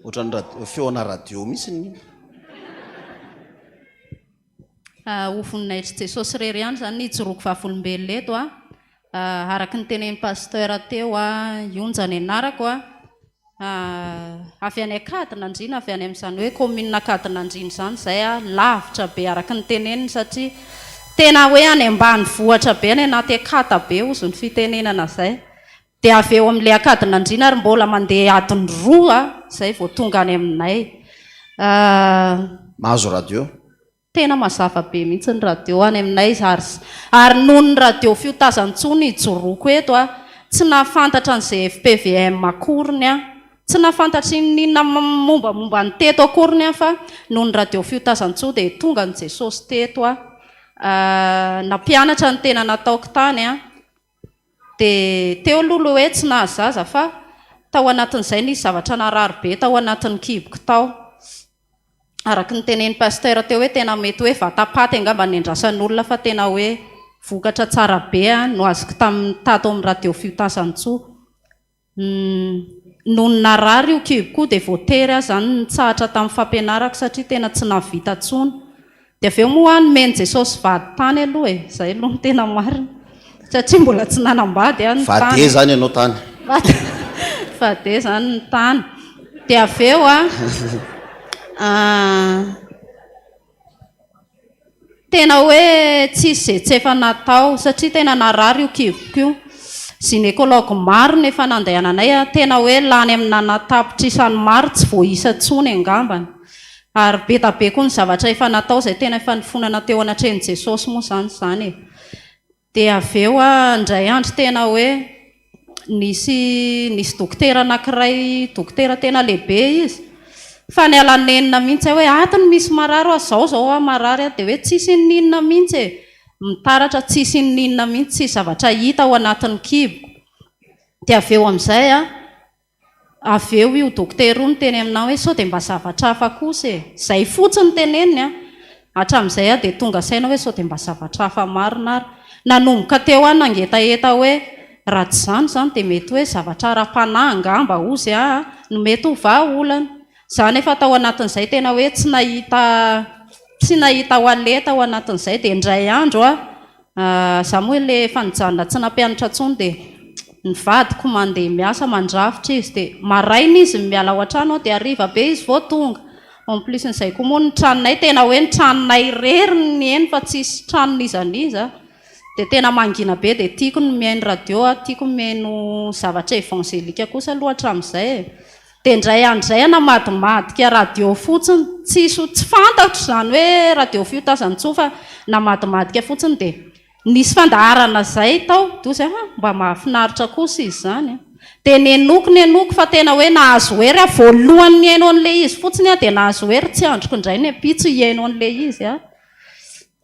Ohatran'ny radio, feona radio mihitsy iny. Ah, ho voninahitr'i Jesosy irery ihany izany ny hijoroako vavolombelona eto a. Ah, araka ny tenenin'i Pasteur teo a, Ionja ny anarako a. Avy any Ankadinandriana, avy any amin'izany hoe commune Ankadinandriana izany izay aho, lavitra be araka ny teneniny satria tena hoe any ambanivohitra be, any anaty akata be hozy ny fitenenana izay. Dia avy eo amin'ilay Ankadinandriana ary mbola mandeha adiny roa izay vao tonga any aminay. Mahazo radio? Tena mazava be mihitsy ny radio any aminay ary ary noho ny radio fiotazan-tsoa no ijoroako eto a, tsy nahafantatra an'izay fpvm akoriny aho, tsy nahafantatra inon'inona mombamomba ny teto akoriny aho fa noho ny radio fiotazan-tsoa dia tonga ny Jesosy teto aho. Nampianatra ny tena nataoko tany a, dia teo aloha ilay hoe tsy nahazaza fa tao anatin'izay nisy zavatra narary be tao anatin'ny kiboko tao. Araka ny tenenin'i Pasteur teo hoe tena mety hoe vata-paty angamba ny andrasan'olona fa tena hoe vokatra tsara be no azoko tamin'ny tato amin'ny radio Fiotazantsoa. Nony narary io kiboko io dia voatery aho izany nitsahatra tamin'ny fampianarako satria tena tsy nahavita intsony. Dia avy eo moa aho nomen'i Jesosy vady tany aloha e, izay aloha no tena marina. Satria mbola tsy nanambady aho ny tany. Vade izany ianao tany. Vade izany ny tany. Dia avy eo a, tena hoe tsisy izay tsy efa natao satria tena narary io kiboko io. Gynécologue maro no efa nandehananay, tena hoe lany amina ana-tapitrisany maro tsy voaisa intsony angambany. Ary be da be koa ny zavatra efa natao izay tena efa nifonana teo anatrehan'i Jesosy moa izany izany e. Dia avy eo aho indray andro tena hoe nisy nisy dokotera anankiray, dokotera tena lehibe izy, fa niala nenina mihitsy aho hoe ato no misy marary hoa, izao izao aho marary aho, dia hoe tsisy inoninona mihitsy e, mitaratra tsisy inoninona mihitsy, tsisy zavatra hita ao anatin'ny kiboko. Dia avy eo amin'izay aho, Avy eo io dokotera io niteny aminà hoe sao dia mba zavatra hafa kosa e! Izay fotsiny no teneniny an! Hatramin'izay aho dia tonga saina hoe sao dia mba zavatra hafa marina ary. Nanomboka teo aho nangetaheta hoe raha tsy izany izany dia mety hoe zavatra ara-panahy angamba hozy aho no mety ho vahaolana. Izaho nefa tao anatin'izay tena hoe tsy nahita tsy nahita ho aleha tao anatin'izay dia indray andro aho Za moa ilay efa nijanona tsy nampianatra intsony dia ny vadiko mandeha miasa mandrafitra izy dia maraina izy no miala ao an-trano dia hariva be izy vao tonga. En plus n'izay koa moa ny tranonay tena hoe ny tranonay irery ny eny fa tsisy tranon'iza n'iza dia tena mangina be dia tiako ny mihaino radio, tiako ny mihaino zavatra evangelika kosa aloha hatramin'izay e. Dia indray andro izay aho namadimadika radio fotsiny, tsisy tsy fantatro izany hoe radio fiotazan-tsoa fa namadimadika fotsiny dia nisy fandaharana izay tao, dia hoy izaho ah mba mahafinaritra kosa izy izany an! Dia nenoko nenoko fa tena hoe nahazo hery aho, voalohany nihaino an'ilay izy fotsiny aho dia nahazo hery, tsy andriko indray ny ampitso hihaino an'ilay izy aho.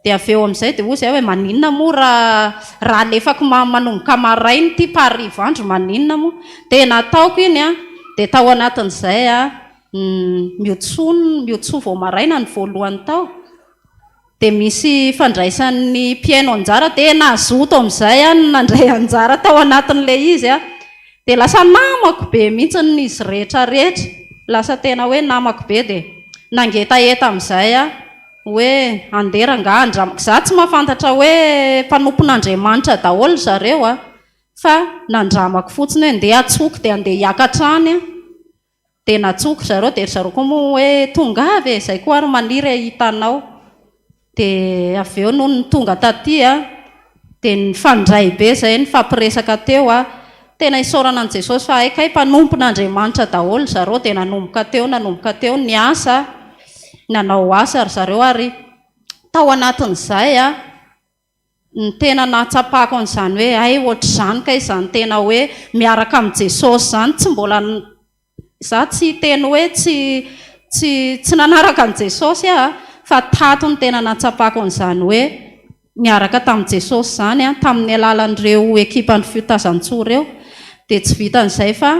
Dia avy eo amin'izay dia hoy izahay hoe maninona moa raha raha alefako manomboka maraina ity pa hariva andro maninona moa? Dia nataoko iny an, dia tao anatin'izay an, miotsoa miotsoa vao maraina ny voalohany tao, dia misy fandraisan'ny mpihaino anjara, dia nazoto amin'izay aho nandray anjara tao anatin'ilay izy an, dia lasa namako be mihitsy izy rehetra rehetra, lasa tena hoe namako be dia nangetaheta amin'izay aho. Hoe andeha rangaha andramako. Za tsy mahafantatra hoe mpanompon'Andriamanitra daholo ry zareo a, fa nandramako fotsiny hoe ndeha antsoiko dia andeha hiakatra any aho. Dia nantsoiko ry zareo dia ry zareo koa moa hoe tongava e, izay koa ary maniry hahita anao. Dia avy eo nony tonga taty a, dia nifandray be izay nifampiresaka teo a. Tena isaorana an'i Jesosy fa hay kay mpanompon'Andriamanitra daholo ry zareo dia nanomboka teo nanomboka teo niasa nanao asa ry zareo ary tao anatin'izay a ny tena nahatsapako an'izany hoe hay ohatr'izany kay izany tena hoe miaraka amin'i Jesosy izany tsy mbola Izaho tsy hiteny hoe tsy tsy tsy nanaraka an'i Jesosy aho fa tato no tena nahatsapako an'izany hoe niaraka tamin'i Jesosy izany aho tamin'ny alalan'ireo ekipan'ny fiotazan-tsoa ireo. Dia tsy vitan'izay fa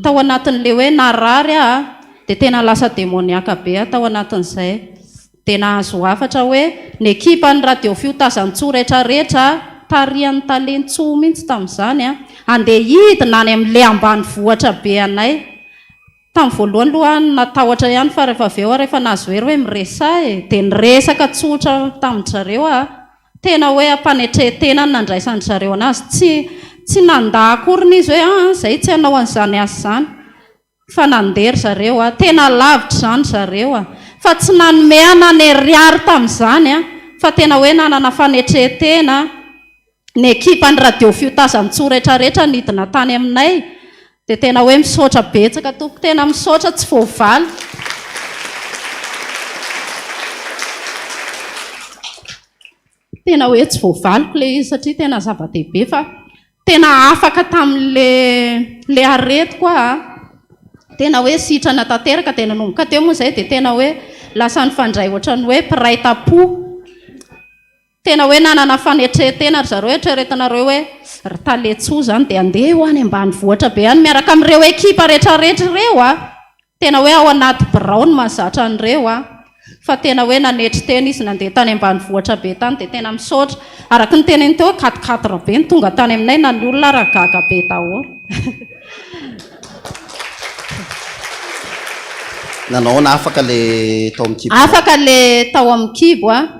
tao anatin'ilay hoe narary aho dia tena lasa demoniaka be aho tao anatin'izay. Dia nahazo hafatra hoe ny ekipan'ny Radio Fiotazantsoa retraretra, tarihan'ny Talen-tsoa mihitsy tamin'izany, handeha hidina any amin'ilay ambanivohitra be anay. Tamin'ny voalohany aloha aho natahotra ihany fa rehefa avy eo aho rehefa nahazo hery hoe miresaha e, dia niresaka tsotra tamin-dry zareo aho. Tena hoe am-panetren-tena no nandraisan-dry zareo an'azy. Tsy tsy nandà akory izy hoe aa izay tsy hanao an'izany asa izany. Fa nandeha ry zareo a! Tena lavitra izany ry zareo a! Fa tsy nanome ahy na ny ariary tamin'izany a! Fa tena hoe nanana fanetren-tena ny ekipan'ny radio fiotazan-tsoa retraretra nidina tany aminay dia tena hoe misaotra betsaka tompoko, tena misaotra tsy voavaly. Tena hoe tsy voavaliko ilay izy satria tena zava-dehibe fa tena afaka tamin'ilay ilay aretiko aho an. Tena hoe sitrana tanteraka dia nanomboka teo moa izay dia tena hoe lasa nifandray ohatran'ny hoe mpiray tam-po. Tena hoe nanana fanetren-tena ry zareo, eritreretinareo hoe ry Taletsoa izany dia andeha ho any ambanivohitra be any miaraka amin'ireo ekipa rehetrarehetra ireo an. Tena hoe ao anaty birao no mahazatra an'ireo an! Fa tena hoe nanetry tena izy nandeha tany ambanivohitra be tany dia tena misaotra. Araka ny teniny teo hoe quatre quatre be ny tonga tany aminay na ny olona ara gaga be daholo. Nanao ahoana afaka le tao amin'ny kibo? Afaka le tao amin'ny kibo an!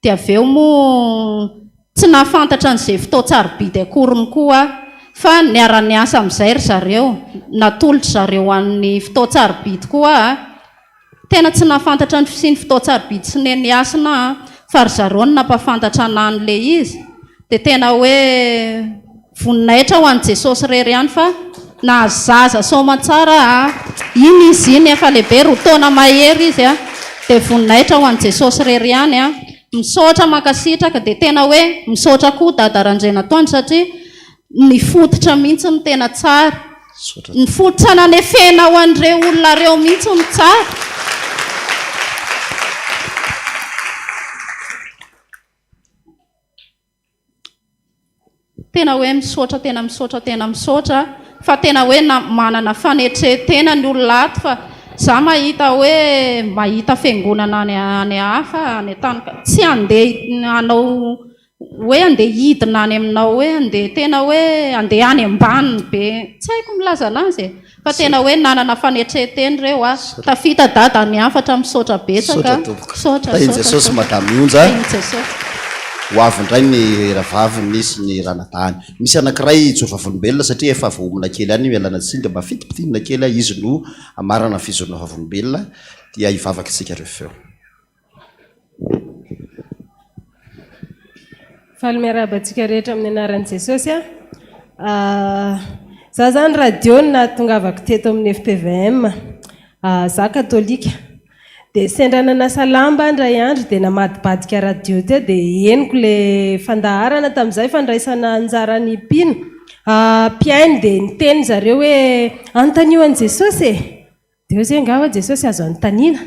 Dia avy eo moa tsy nahafantatra an'izay fotoan-tsarobidy akoriny koa aho fa niara-niasa amin'izay ry zareo, natolotry zareo ho an'ny fotoan-tsarobidy koa aho. Tena tsy nahafantatra ny fisian'ny fotoan-tsarobidy sy Neniasina aho fa ry zareo no nampahafantatra anah an'ilay izy. Dia tena hoe voninahitra ho an'i Jesosy irery ihany fa nahazo zaza soamantsara aho. Iny izy iny efa lehibe, roa taona mahery izy a. Dia voninahitra ho an'i Jesosy irery ihany a. Misaotra mankasitraka dia tena hoe misaotra koa Dada Randrianatoandro satria ny fototra mihitsy no tena tsara. Ny fototra nanefenao an'ireo olona ireo mihitsy no tsara. Tena hoe misaotra tena misaotra tena misaotra fa tena hoe manana fanetren-tena ny olona ato fa. Za mahita hoe mahita fiangonana any any hafa any an-tany tsy handeha hanao hoe andeha hidina any aminao hoe andeha tena hoe andeha any ambaniny be tsy haiko milaza anazy e fa tena hoe nanana fanetren-tena ireo a tafita dada ny hafatra misaotra betsaka Misaotra tompoko. misaotra Tahin'i misaotra Jesosy misaotra Madame Onja. tahin'i Jesosy. Ho avy indray ny rahavaviny sy ny ranadahiny. Misy anankiray hijoro vavolombelona satria efa voaomana kely ihany mialana tsiny dia mba fintimpitinina kely izy no hamarana ny fijoroana vavolombelona dia hivavaka isika rehefa eo. Faly miarahaba antsika rehetra amin'ny anaran'i Jesosy aho. Ah, za zany radio no nahatongavako teto amin'ny FPVM. Ah, za katolika. Dia sendra nanasa lamba aho indray andro dia namadibadika radio teo dia henoko le fandaharana tamin'izay fandraisana anjaran'ny mpino. Ah, mpihaino dia niteny zareo hoe anontanio an'i Jesosy e. Dia hoy izy hoe, Angaha ho'a Jesosy azo anontaniana?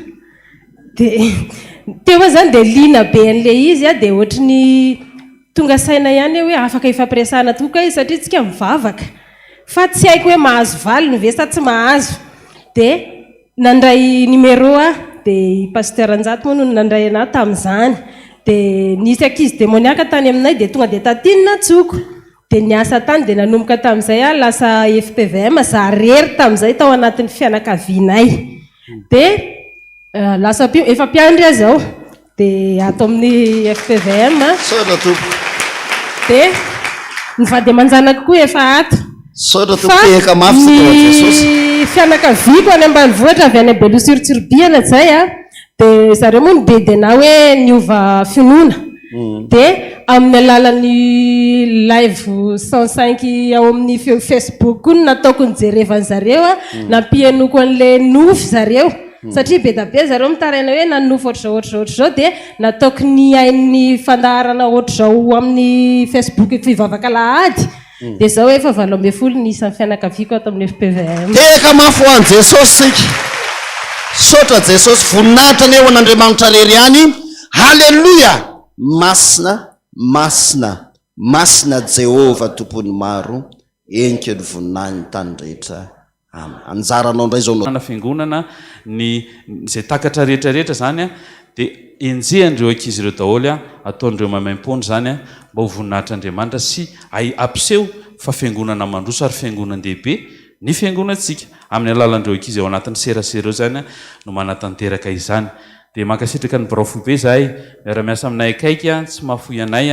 Dia teo aho izany dia liana be an'ilay izy aho, dia ohatry ny tonga saina ihany aho hoe afaka ifampiresahana tokoa kay izy satria tsika mivavaka. Fa tsy haiko hoe mahazo valiny ve sa tsy mahazo. Dia nandray numéro aho, dia i Pasteur Njato moa no nandray an'ahy tamin'izany. Dia nisy ankizy demoniaka tany aminay dia tonga dia taty no nantsoiko. Dia niasa tany dia nanomboka tamin'izay aho lasa fpvm, za rery tamin'izay tao anatin'ny fianakavianay. Dia lasa mpio, efa mpiandry aho izao, dia ato amin'ny fpvm. Misaotra tompoko. Dia ny vady aman-janako koa efa ato. Misaotra Fa tompoko, tehaka mafy tsika ho an'i Jesosy. ny fianakaviako any ambanivohitra avy any Beloha sur Tsiribihina izay a, Dia zareo moa nibedy anah hoe niova finoana. Dia amin'ny alalan'ny live 105 ao amin'ny Facebook koa no nataoko nijerevan'ny zareo, nampihainoako an'ilay nofy zareo. Satria be dia be zareo mitaraina hoe nanonofy ohatr'izao ohatr'izao ohatr'izao dia nataoko nihaino ny fandaharana ohatr'izao amin'ny Facebook fivavaka alahady. Dia izao efa 18 ny isan'ny fianakaviako ato amin'ny fpvm. Tehaka mafy ho an'i Jesosy isika. Misaotra Jesosy, voninahitra anie ho an'Andriamanitra rery ihany. Haleloia! Masina, masina, masina Jehovah Tompon'ny maro, henika ny voninahiny tany rehetra. Amen. Anjaranao indray izao no. Na fiangonana, ny izay takatra rehetra rehetra izany dia enjehan'ireo ankizy ireo daholo, ataon'ireo maimaimpoana izany mba ho voninahitr'Andriamanitra sy hay hampiseho fa fiangonana mandroso ary fiangonan-dehibe ny fiangonantsika. Amin'ny alalan'ireo ankizy ao anatin'ny serasera ireo izany no manatanteraka izany. Dia mankasitraka ny birao foibe izahay, miara-miasa aminay akaiky, tsy mahafoy anay,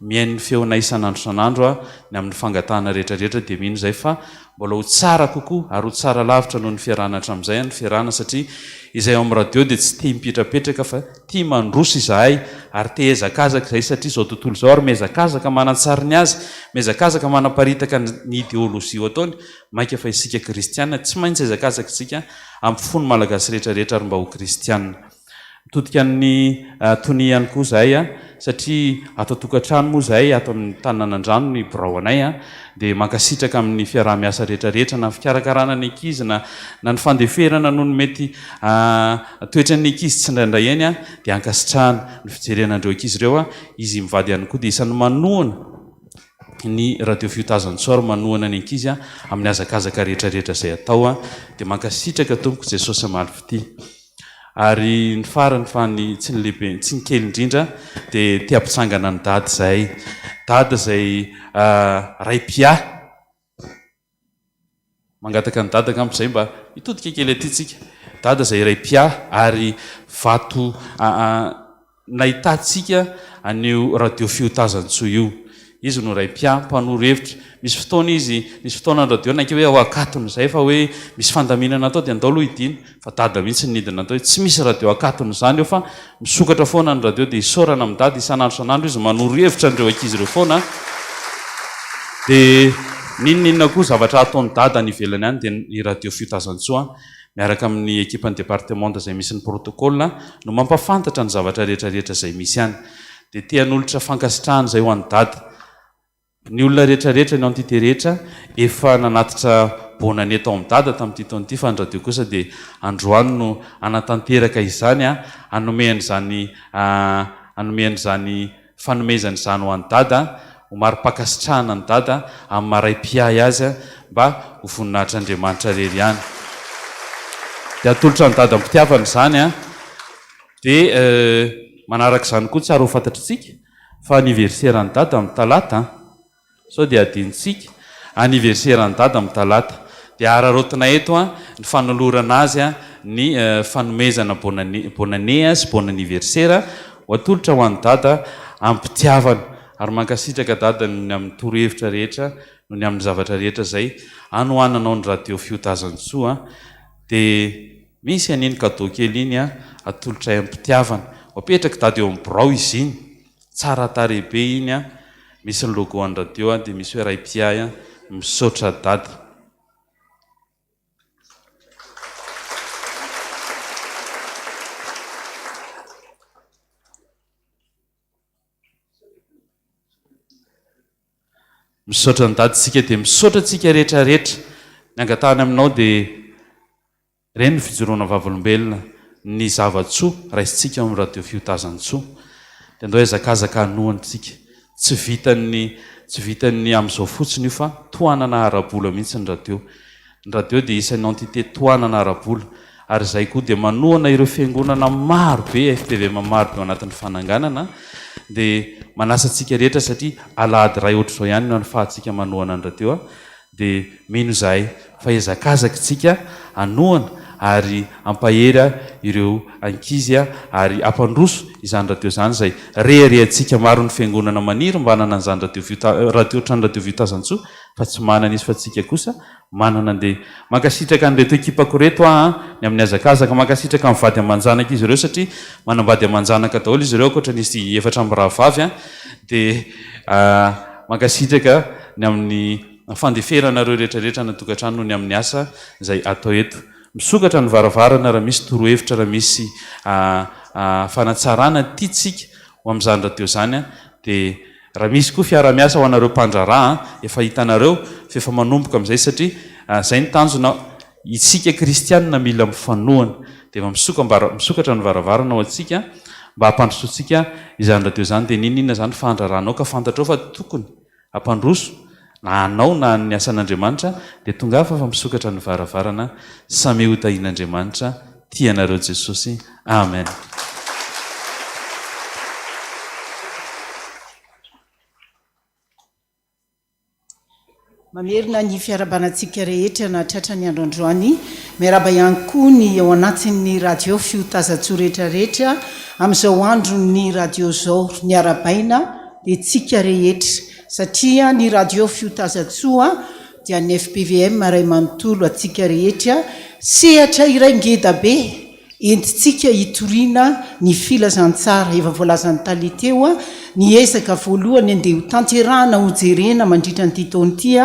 mihaino ny feonay isan'andro isan'andro, ny amin'ny fangatahana rehetra rehetra dia mino izahay fa Mbola ho tsara kokoa ary ho tsara lavitra noho ny fiarahana hatramin'izay ny fiarahana satria izay ao amin'ny radio dia tsy tia mipetrapetraka fa tia mandroso izahay ary te hihazakazaka izahay satria izao tontolo izao ary mihazakazaka manantsary ny azy, mihazakazaka manaparitaka ny ideolojia ho ataony, mainka fa isika kristiana tsy maintsy hihazakazaka isika hampifoha ny Malagasy rehetra rehetra ary mba ho kristiana. Mitodika amin'ny Tonia ihany koa izahay satria ato an-tokantrano moa izahay ato amin'ny tanin'Anandrano ny birao anay dia mankasitraka amin'ny fiaraha-miasa rehetra rehetra na ny fikarakarana ny ankizy na na ny fandeferana noho ny mety toetran'ny ankizy tsindraindray eny dia ankasitrahana ny fijerena an'ireo ankizy ireo. Izy mivady ihany koa dia isan'ny manohana ny Radio Fiotazantsoa ary manohana ny ankizy amin'ny hazakazaka rehetra rehetra izay atao dia mankasitraka tompoko Jesosy hamaly fitia. Ary ny farany fa ny tsy ny lehibe tsy ny kely indrindra dia te hampitsangana an'i Dada izahay. Dada izay ray mpiahy. Mangataka an'i Dada angamba izay mba hitodika kely aty tsika. Dada izay ray mpiahy ary vato Nahitantsika an'io radio fiotazan-tsoa io. Izy no ray mpiahy, mpanoro hevitra. Misy fotoana izy, nisy fotoana ny radio naika hoe ao akatony izay fa hoe misy fandaminana atao dia andao aloha hidina. Fa dada mihitsy no nidina tao hoe tsy misy radio akatony izany eo fa misokatra foana ny radio dia isaorana amin'i dada isan'andro isan'andro izy manoro hevitra an'ireo ankizy ireo foana. Dia n'inon'inona koa zavatra ataon'i dada any ivelany any dia ny radio fiotazan-tsoa miaraka amin'ny ekipan'ny departemanta izay misy ny protocole no mampafantatra ny zavatra rehetra rehetra izay misy any. Dia te hanolotra fankasitrahana izay ho an'i Dada. Ny olona rehetra rehetra, ny entité rehetra efa nanatitra bonne année tao amin'i Dada tamin'ity taona ity fa ny radio kosa dia androany no hanatanteraka izany, hanome an'izany hanome an'izany fanomezana izany ho an'i Dada, ho mari-pankasitrahana an'i Dada amin'ny maha ray mpiahy azy mba ho voninahitr'Andriamanitra irery ihany. Dia atolotra an'i Dada am-pitiavana izany an. Dia manaraka izany koa tsara ho fantatritsika fa anniversaire an'i Dada amin'ny talata an. Sao dia adinontsika? Anniversaire an'i Dada amin'ny talata. Dia araraotina eto an ny fanolorana azy an ny fanomezana bonne année bonne année sy bon anniversaire ho atolotra ho an'i Dada am-pitiavana. Ary mankasitraka Dada noho ny amin'ny torohevitra rehetra noho ny amin'ny zavatra rehetra izay anohananao ny radio Fiotazantsoa an. Dia misy an'iny cadeau kely iny an, atolotray am-pitiavana. Ho apetrak'i Dada eo amin'ny birao izy iny. Tsara tarehy be iny an, misy ny logo an'ny radio an, dia misy hoe Ray Mpiahy an. Misaotra Dada. Misaotra an'i Dada isika dia misaotra antsika rehetra rehetra. Ny angatahana aminao dia ireny ny fijoroana vavolombelona, ny zava-tsoa raisintsika ao amin'ny Radio Fiotazantsoa. Dia andao hihazakazaka hanohana isika. Tsy vitan'ny tsy vitan'ny amin'izao fotsiny io fa tohanana ara-bola mihitsy ny radio. Ny radio dia isan'ny entité tohanana ara-bola ary izahay koa dia manohana ireo fiangonana maro be, FPVM maro be ao anatin'ny fananganana dia manasa antsika rehetra satria alahady iray ohatr'izao ihany no ahafahantsika manohana ny radio dia mino izahay fa hezakazaka isika hanohana ary hampahery ireo ankizy ary hampandroso izany radio izany izay reharehantsika maro ny fiangonana maniry mba hanana an'izany radio radio trano radio Viotazantsoa fa tsy manana izy fa tsika kosa manana dia mankasitraka an'ireto ekipako ireto aho an, ny amin'ny hazakazaka, mankasitraka ny vady aman-janaka izy ireo satria manambady aman-janaka daholo izy ireo ankoatra an'izy efatra mirahavavy an, dia mankasitraka ny amin'ny fandeferanareo rehetra rehetra any an-tokantrano noho ny amin'ny asa izay atao eto. Misokatra ny varavarana raha misy torohevitra, raha misy fanatsarana tiantsika ho amin'izany radio izany an, dia Raha misy koa fiarahamiasa ho anareo mpandraharaha an, efa hitanareo fa efa manomboka amin'izay satria izay ny tanjona, isika kristianina mila mifanohana, dia efa misoka misokatra ny varavarana ho antsika mba hampandrosoantsika izany radio izany, dia n'inon'inona izany fandraharahanao ka fantatrao fa tokony hampandroso na anao na ny asan'Andriamanitra dia tongava fa misokatra ny varavarana, samia ho tahian'Andriamanitra, tia anareo Jesosy, Amen. Mamerina ny fiarahabana antsika rehetra nahatratra ny andro androany. Miarahaba ihany koa ny ao anatin'ny radio Fiotazantsoa rehetra rehetra amin'izao andron'ny radio izao. Ny arahabaina dia tsika rehetra satria ny radio Fiotazantsoa dia ny fpvm iray manontolo antsika rehetra, sehatra iray ngeda be entintsika hitoriana ny filazantsara. Efa voalazan'i Tale teo ny ezaka voalohany andeha ho tanterahana hojerena mandritra an'ity taona ity,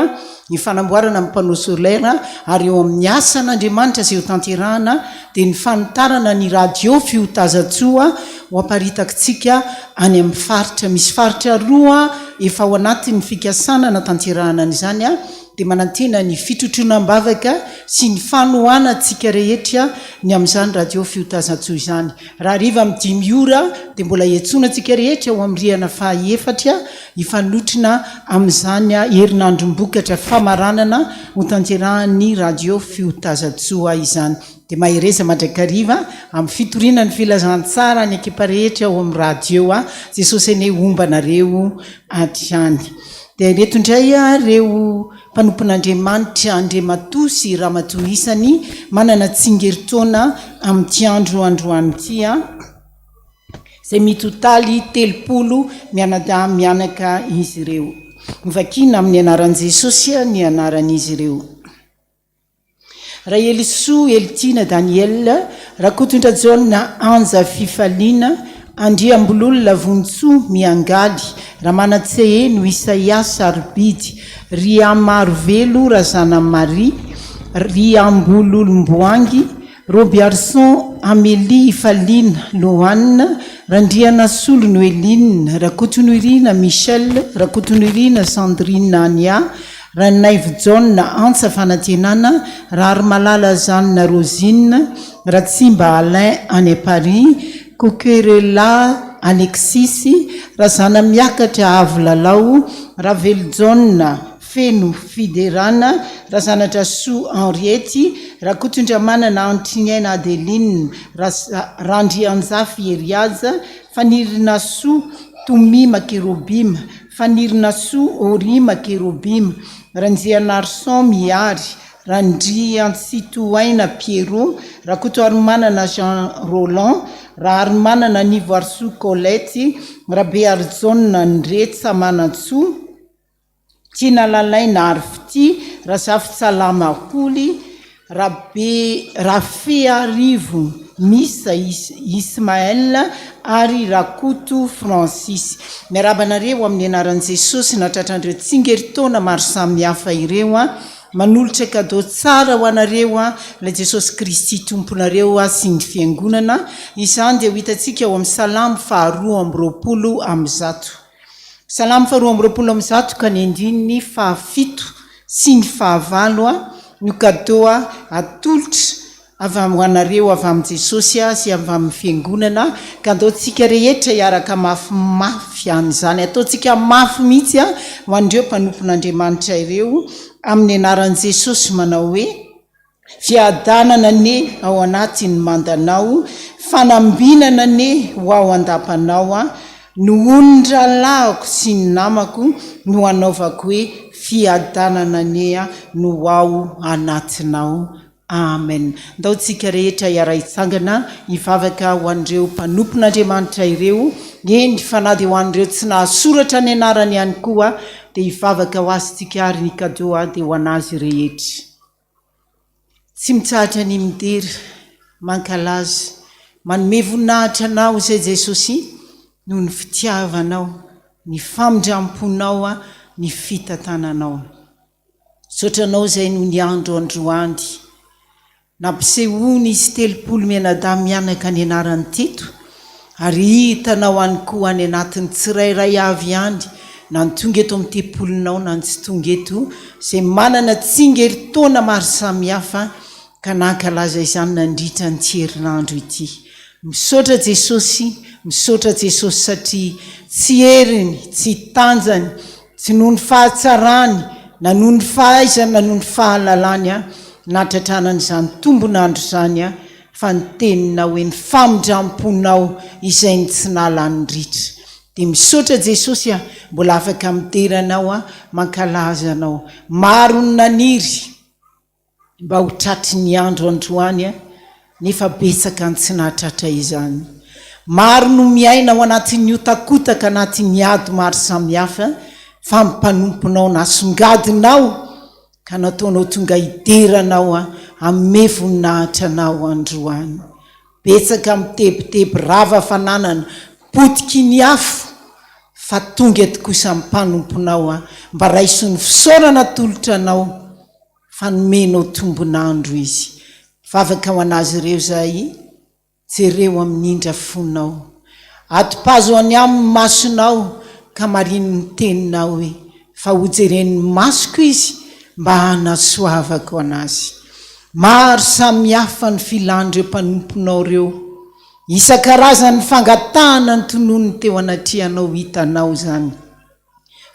ny fanamboarana ny panneau solaire ary eo amin'ny asan'Andriamanitra izay ho tanterahana dia ny fanitarana ny radio fiotazantsoa ho aparitakitsika any amin'ny faritra. Misy faritra roa efa ao anatin'ny fikasana hanatanterahana an'izany dia manantena ny fitrotroana am-bavaka sy ny fanohanantsika rehetra ny amin'izany radio fiotazantsoa izany. Rahariva amin'ny dimy ora dia mbola hiantsoana antsika rehetra ho amin'ny rihana faha efatra hifanotrona amin'izany herinandrom-bokatra famaranana hotanterahan'ny radio fiotazantsoa izany. Dia mahereza mandrakariva amin'ny fitoriana ny filazantsara any ekipa rehetra ao amin'ny radio a Jesosy anie homba anareo hatrany. Dia ireto indray ireo mpanompon'Andriamanitra Andriamatoa sy Ramatoa isany manana tsingerin-taona amin'ity andro androany ity a, izay mitotaly 30 mianadahy mianaka izy ireo. Novakiana amin'ny anaran'i Jesosy ny anaran'izy ireo. Rahelisoa Elitiana Daniel, Rakotondrajaona Anja Fifaliana, Andriambololona Vonintsoa Miangaly, Ramanantseheno Isaia Sarobidy, Riamarovelo Razanamaria, Riambololomboangy, Robiarison Amélie Ifaliana Lohanne, Randrianasolo Noeline, Rakotonirina Michel, Rakotonirina Sandrine Ania, Ranaivojaona Antsa Fanantenana, Raharimalala Jeanne Rosine, Ratsimba Alain any Paris, Coquerella Alexis, Razanamiakatra Avo Lalao, Ravelojaona. Feno Fiderana, Razanadrasoa Henriette, Rakotondramanana Antriniaina Adeline, Randrianjafy Herihaja, Fanirinasoa Tomima Kerobima, Fanirinasoa Orima Kerobima, Randrianarison Mihary, Randriantsitohaina Pierrot, Rakotoarimanana Jean Roland, Raharimanana Nivoarisoa Colette, Rabearijaona Ndretsamanantsoa, Tiana Lalaina Ary Fitia, Razafintsalama Holy, Rabe Rafeharivo Misa Ismaël ary Rakoto Francis. Miarahaba anareo amin'ny anaran'i Jesosy nahatratra an'ireo tsingerin-taona maro samihafa ireo an. Manolotra cadeau tsara ho anareo an, ilay Jesosy Kristy Tomponareo sy ny Fiangonana. Izany dia ho hitantsika ao amin'ny Salamo faha-122. Salamo faha-122 ka ny andininy fahafito sy ny fahavalo no cadeau atolotra avy ho anareo avy amin'i Jesosy sy avy amin'ny Fiangonana ka andaontsika rehetra hiaraka mafimafy an'izany. Ataontsika mafy mihitsy ho an'ireo mpanompon'Andriamanitra ireo amin'ny anaran'i Jesosy manao hoe, Fiadanana anie ao anatin'ny mandanao, fanambinana anie ho ao an-dapanao, nohon'ny rahalahiko sy ny namako no anaovako hoe fiadanana anie no ho ao anatinao. Amen. Ndao tsika rehetra hiara-hitsangana hivavaka ho an'ireo mpanompon'Andriamanitra ireo, eny fa na dia ho an'ireo tsy nahasoratra ny anarany ihany koa dia hivavaka ho azy tsika ary ny cadeau dia ho an'azy rehetra. Tsy mitsahatra ny midera, mankalaza, manome voninahitra Anao izay Jesosy noho ny fitiavanao, ny famindramponao, ny fitantananao. Misaotra Anao izay noho ny andro androany. Nampisehoan'izy 30 mianadahy mianaka ny anarany teto Ary hitanao any koa any anatin'ny tsirairay avy any, na ny tonga eto amin'ny tempolinao na ny tsy tonga eto, izay manana tsingerin-taona maro samihafa ka nankalaza izany nandritra an'ity herinandro ity. Misaotra Jesosy, misaotra Jesosy satria tsy heriny, tsy tanjany, tsy noho ny fahatsarany, na noho ny fahaizany na noho ny fahalalany nahatratrana an'izany tombon'andro izany, fa ny teninao hoe ny famindramponao izay ny tsy nahalany ritra dia misaotra Jesosy a mbola afaka midera anao a mankalaza anao maro ny naniry mba ho tratry ny andro androany a nefa betsaka ny tsy nahatratra izany maro no miaina ao anatin'ny hotakotaka anatin'ny ady maro samihafa fa ny mpanomponao nasongadinao Ka nataonao tonga hidera Anao aho, hanome voninahitra Anao androany. Betsaka mitebiteby rava fananana, potiky ny afo, fa tonga eto kosa ny mpanomponao aho, mba raiso ny fisaorana atolotra Anao, fa nomenao tombon'andro izy. Mivavaka ho an'azy ireo izahay. Jereo amin'ny indra fonao. Atopazo any aminy ny masonao ka marino ny teninao hoe, Fa hojeren'ny masoko izy mba hanasoavako anazy. Maro samihafa ny filan'ireo mpanomponao ireo. Isan-karazany ny fangatahana ny tononiny teo anatrehanao hitanao izany.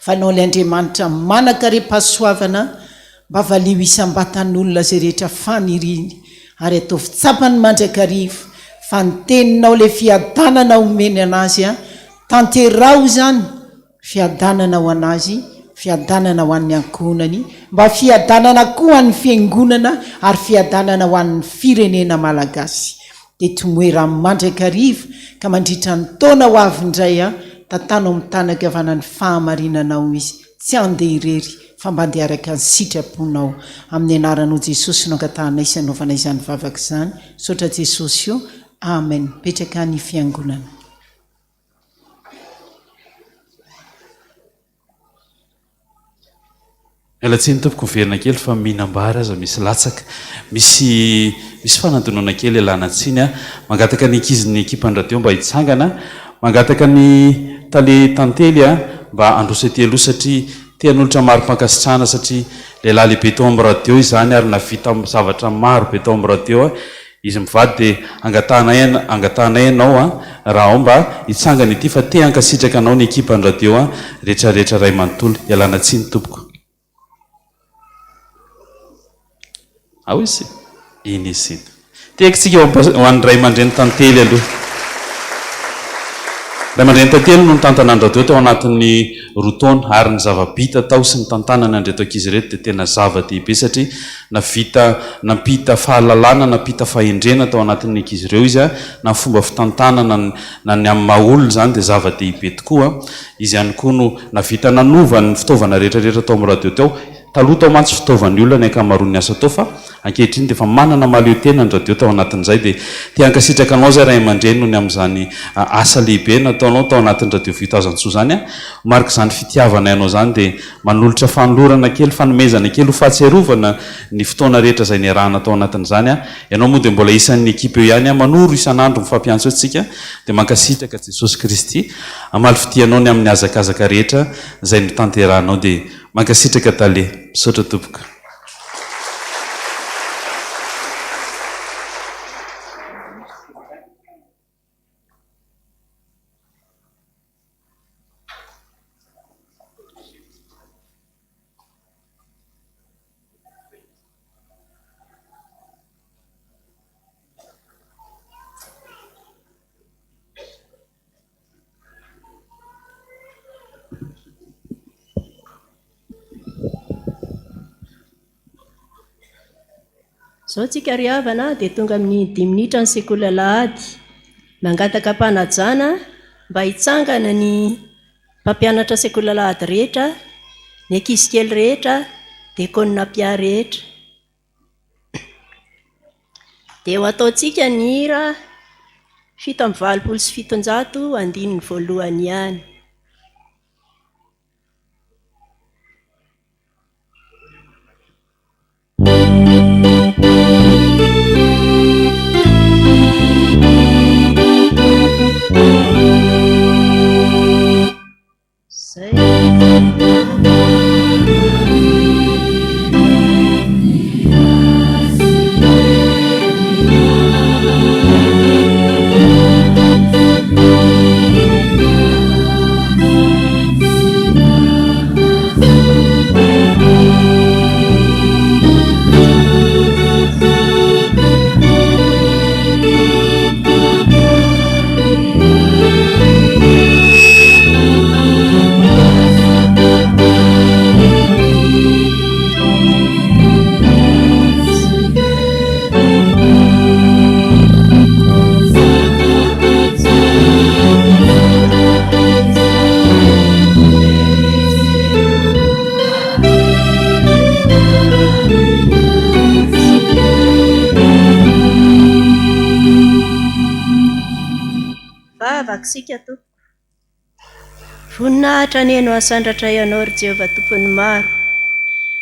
Fa Ianao ilay Andriamanitra manan-karem-pahasoavana, mba valio isam-batan'olona izay rehetra faniriany, ary ataovy tsapany mandrakariva fa ny Teninao ilay fiadanana omeny an'azy, tanteraho izany, fiadanana ho an'azy, fiadanana ho an'ny ankohonany, mba fiadanana koa ho an'ny Fiangonana ary fiadanana ho an'ny firenena malagasy. Dia tomoera mandrakariva ka mandritra ny taona ho avy indray an, tantano amin'ny tanan-kavanan'ny fahamarinanao izy, tsy handeha irery fa mba handeha araka ny sitraponao. Amin'ny anaranao Jesosy no angatahanay sy anaovanay izany vavaka izany. Misaotra Jesosy o. Amen. Mipetraka any fiangonana. Miala tsiny tompoko miverina kely fa mihinam-bary aza misy latsaka. Misy misy fanadinoana kely ialana tsiny a. Mangataka ny ankizin'ny ekipan'ny radio mba hitsangana. Mangataka ny tale Tantely a mba handroso ety aloha satria te hanolotra mari-pankasitrahana satria lehilahy lehibe tao amin'ny radio izany ary nahavita zavatra maro be tao amin'ny radio a. Izy mivady dia angatahanay angatahanay ianao an raha ao mba hitsangana ity fa te hankasitraka anao ny ekipan'ny radio an retraretra ray manontolo. Ialana tsiny tompoko. Ao izy? Iny izy iny. Tehaka-tsika ho an'ny ray aman-dreny Tantely aloha. Ray aman-dreny Tantely no nitantana ny radio tao anatin'ny roa taona ary ny zava-bita tao sy ny tantanana an'ireto ankizy ireto dia tena zava-dehibe satria navita nampita fahalalana, nampita fahendrena tao anatin'ny ankizy ireo izy na ny fomba fitantanana na ny amin'ny maha olona izany dia zava-dehibe tokoa. Izy ihany koa no navita nanova ny fitaovana rehetra rehetra tao amin'ny radio tao. Taloha tao mantsy fitaovan'ny olona ny ankamaroan'ny asa tao fa ankehitriny dia efa manana mahaleo tena ny radio tao anatin'izay dia te hankasitraka anao izay ray aman-dreny noho ny amin'izany asa lehibe nataonao tao anatin'ny radio Fiontazantsoa izany a! Ho marik'izany fitiavanay anao izany dia manolotra fanolorana kely, fanomezana kely ho fahatsiarovana ny fotoana rehetra izay niarahana tao anatin'izany a! Ianao moa dia mbola isan'ny ekipa eo ihany a! Manoro isan'andro mifampiantso eo tsika dia mankasitraka Jesosy Kristy hamaly fitia anao ny amin'ny hazakazaka rehetra izay notanterahanao dia Mankasitraka Tale. Misaotra tompoko. Izao tsika ry havana dia tonga amin'ny dimy minitra ny sekoly alahady. Mangataka am-panajana mba hitsangana ny mpampianatra sekoly alahady rehetra, ny ankizy kely rehetra, diakona mpiahy rehetra. Dia ho ataontsika ny hira 787 andininy voalohany ihany. Vavaka isika Tompoko. Voninahitra anie no asandratray Anao ry Jehovah Tompon'ny maro,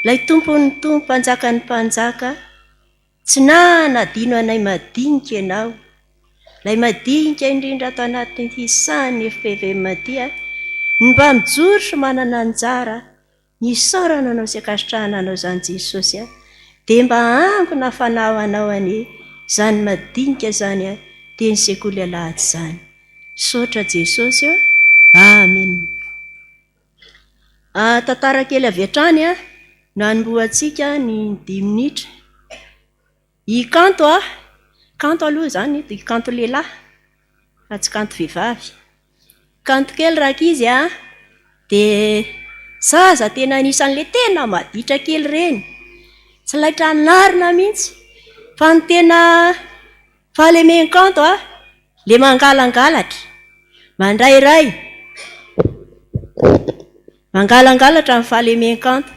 Ilay Tompon'ny tompo, Mpanjakan'ny mpanjaka, Tsy nanadino anay madinika Ianao, Ilay madinika indrindra ato anatin'ity sahan'ny fpvm ity, ny mba mijoro sy manana anjara Ny isaorana anao sy ankasitrahana anao izany Jesosy a! Dia mba angona fanahy ho anao anie izany madinika izany a! Dia ny sekoly alahady izany. Misaotra Jesosy o! Amen. Ah, tantara kely avy hatrany a, no hanombohantsika ny dimy minitra. I Kanto a, Kanto aloha izany eto, i Kanto lehilahy fa tsy Kanto vehivavy. Kanto kely rankizy a, dia zaza tena anisan'ilay tena maditra kely ireny, tsy laitra anarina mihitsy fa ny tena fahalemen'i Kanto a, ilay mangalangalatra, mandrairay. Mangalangalatra ny fahalemen-kanto.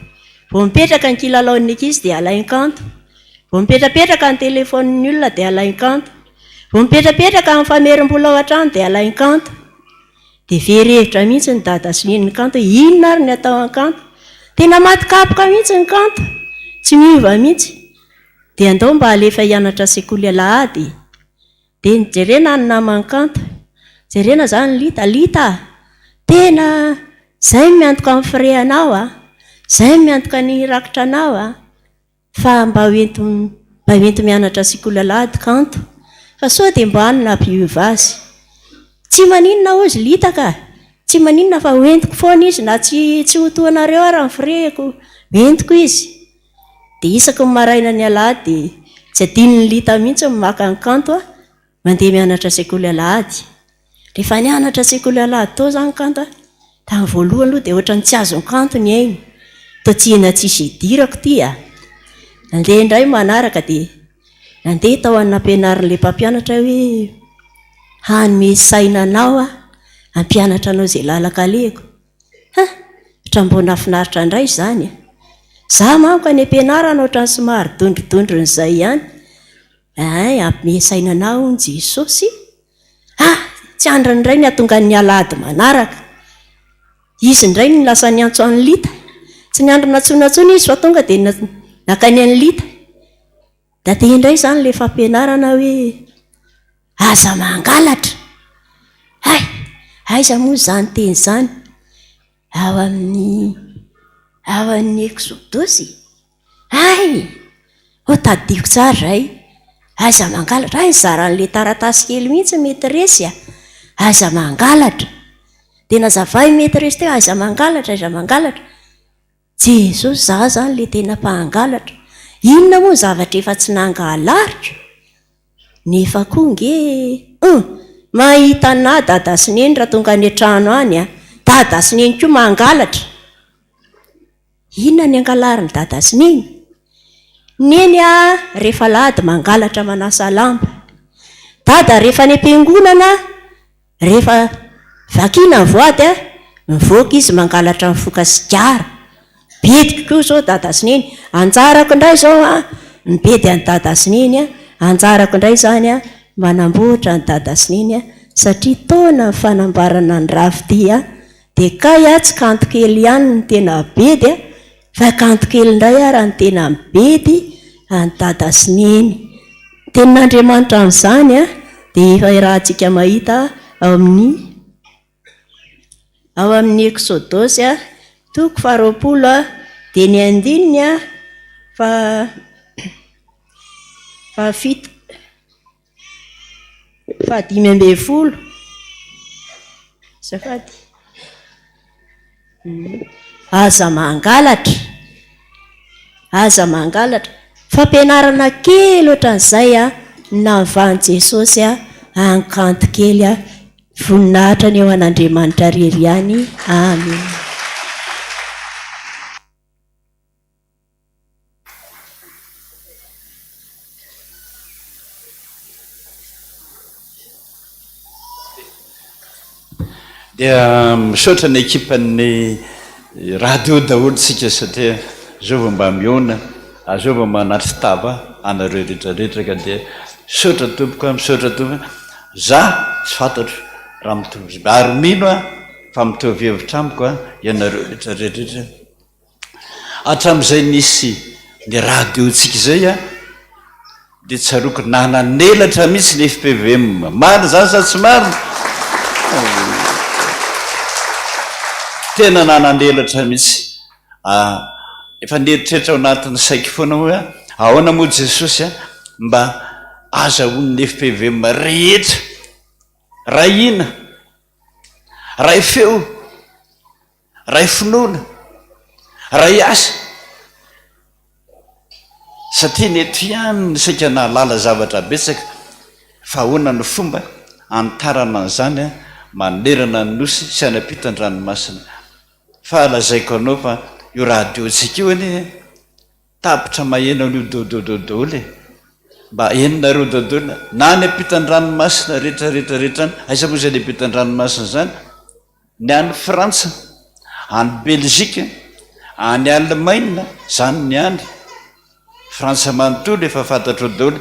Vao mipetraka ny kilalaon'ny ankizy dia alain-kanto. Vao mipetrapetraka ny telefaonin'ny olona dia alain-kanto. Vao mipetrapetraka ny famerim-bola ao an-trano dia alain-kanto. Dia very hevitra mihitsy ny dada sy neny ny kanto hoe inona ary ny atao an-kanto. Tena maty kapoka mihitsy ny kanto. Tsy miova mihitsy. Dia andao mba alefa hianatra sekoly alahady e. Dia nijerena ny naman'i Kanto. Jerena izany Lita. Lita a! Tena izay no miantoka ny frais anao a! Izay no miantoka ny rakitra anao a! Fa mba ho ento mba ho ento mianatra sekoly alahady Kanto. Fa sao dia mba any nampiova azy. Tsy maninona hozy Lita ka! Tsy maninona fa ho entiko foana izy na tsy tsy ho toa anareo ara ny frais-ko. Entiko izy. Dia isaky ny maraina ny alahady dia tsy adinon'i Lita mihitsy ny maka an'i Kanto a, mandeha mianatra sekoly alahady. Rehefa nianatra sekoly alahady tao izany Kanto a, tamin'ny voalohany aloha dia ohatran'ny tsy azon'i Kanto ny ainy. Toa tsy hena tsisy idirako ity a! Nandeha indray manaraka dia nandeha tao amin'ny nampianarin'ilay mpampianatra hoe hanome saina anao aho, hampianatra anao izay lalan-kalehiko. Ha! Ohatran'ny mbô nahafinaritra indray izany e! Za manko any am-pianarana ohatran'ny somary dondrodondron'izay ihany. Ein, hampime saina anah hono Jesosy. Ha! Tsy andriny indray ny hahatongan'ny alahady manaraka. Izy indray no lasa niantso an'i Lita. Tsy niandry nantsoina intsony izy fa tonga dia nankany an'i Lita. Dia aty indray izany ilay fampianarana hoe aza mangalatra. Hay! Aiza moa izany teny izany? Ao amin'ny ao amin'ny Eksodosy? Hay! Ho tadidiko tsara izay. Aza mangalatra. Hay nizara an'ilay taratasy kely mihitsy maîtresse a! Aza mangalatra. Dia nazavain'ny maîtresse teo, aza mangalatra, aza mangalatra. Jesosy za zany le tena mpangalatra. Inona moa ny zavatra efa tsy nangalariko? Nefa koa nge hum! Mahita anah dada sy neny raha tonga any an-trano any a! Dada sy neny koa mangalatra. Inona ny angalarin'i dada sy neny? Neny a rehefa alahady mangalatra manasa lamba. Dada rehefa any am-piangonana Rehefa vakiana ny voady a, mivoaka izy mangalatra mifoka sigara. Bediko koa izao dada sy neny. Anjarako indray izao a, mibedy an'i dada sy neny a, anjarako indray izany a, manamboatra an'i dada sy neny a, satria taona ny fanamboarana ny rafitia a, dia kay a tsy kanto kely ihany no tena bedy a, Fa kanto kely indray ara ny tena mibedy an'i dada sy neny. Ny tenin'Andriamanitra amin'izany dia efa iarahantsika mahita ao amin'ny ao amin'ny Eksodosy toko faharoapolo dia ny andininy faha fahafito. Fahadimy ambin'ny folo. Azafady. Aza mangalatra. Aza mangalatra. Fampianarana kely ohatran'izay no navahan'i Jesosy an'i Kanto kely. Voninahitra anie ho an'Andriamanitra irery ihany. Amena. Dia misaotra ny ekipan'ny radio daholo tsika satria zao vao mba mihaona ary zao vao manatri-tava anareo rehetra rehetra ka dia misaotra tompoko a, misaotra tompoko, za tsy fantatro raha mitovy ary mino aho fa mitovy hevitra amiko a ianareo rehetra rehetra. Hatramin'izay nisy ny radio-ntsika izay an, dia tsaroako nananelatra mihitsy ny fpvm. Marina izany sa tsy marina? Tena nananelatra mihitsy. Efa nieritreritra ao anatin'ny saiko foana hoe ahoana moa Jesosy an, mba azahoan'ny fpvm rehetra ray hina, ray feo, Ray finoana, ray asa, satria ny eto ihany no saika nahalala zavatra betsaka fa ahoana no fomba hanitarana an'izany manerana ny Nosy sy any ampitan-dranomasina. Fa lazaiko anao fa io radio-ntsika io anie tapitra maheno an'io dododo daholo e! Mba henonareo daholo na any ampitan-dranomasina rehetra rehetra rehetra any, aiza moa izany ampitan-dranomasina izany? Ny any Frantsa, any Belgique, any Allemagne, izany ny any. Frantsa manontolo efa fantatrao daholo.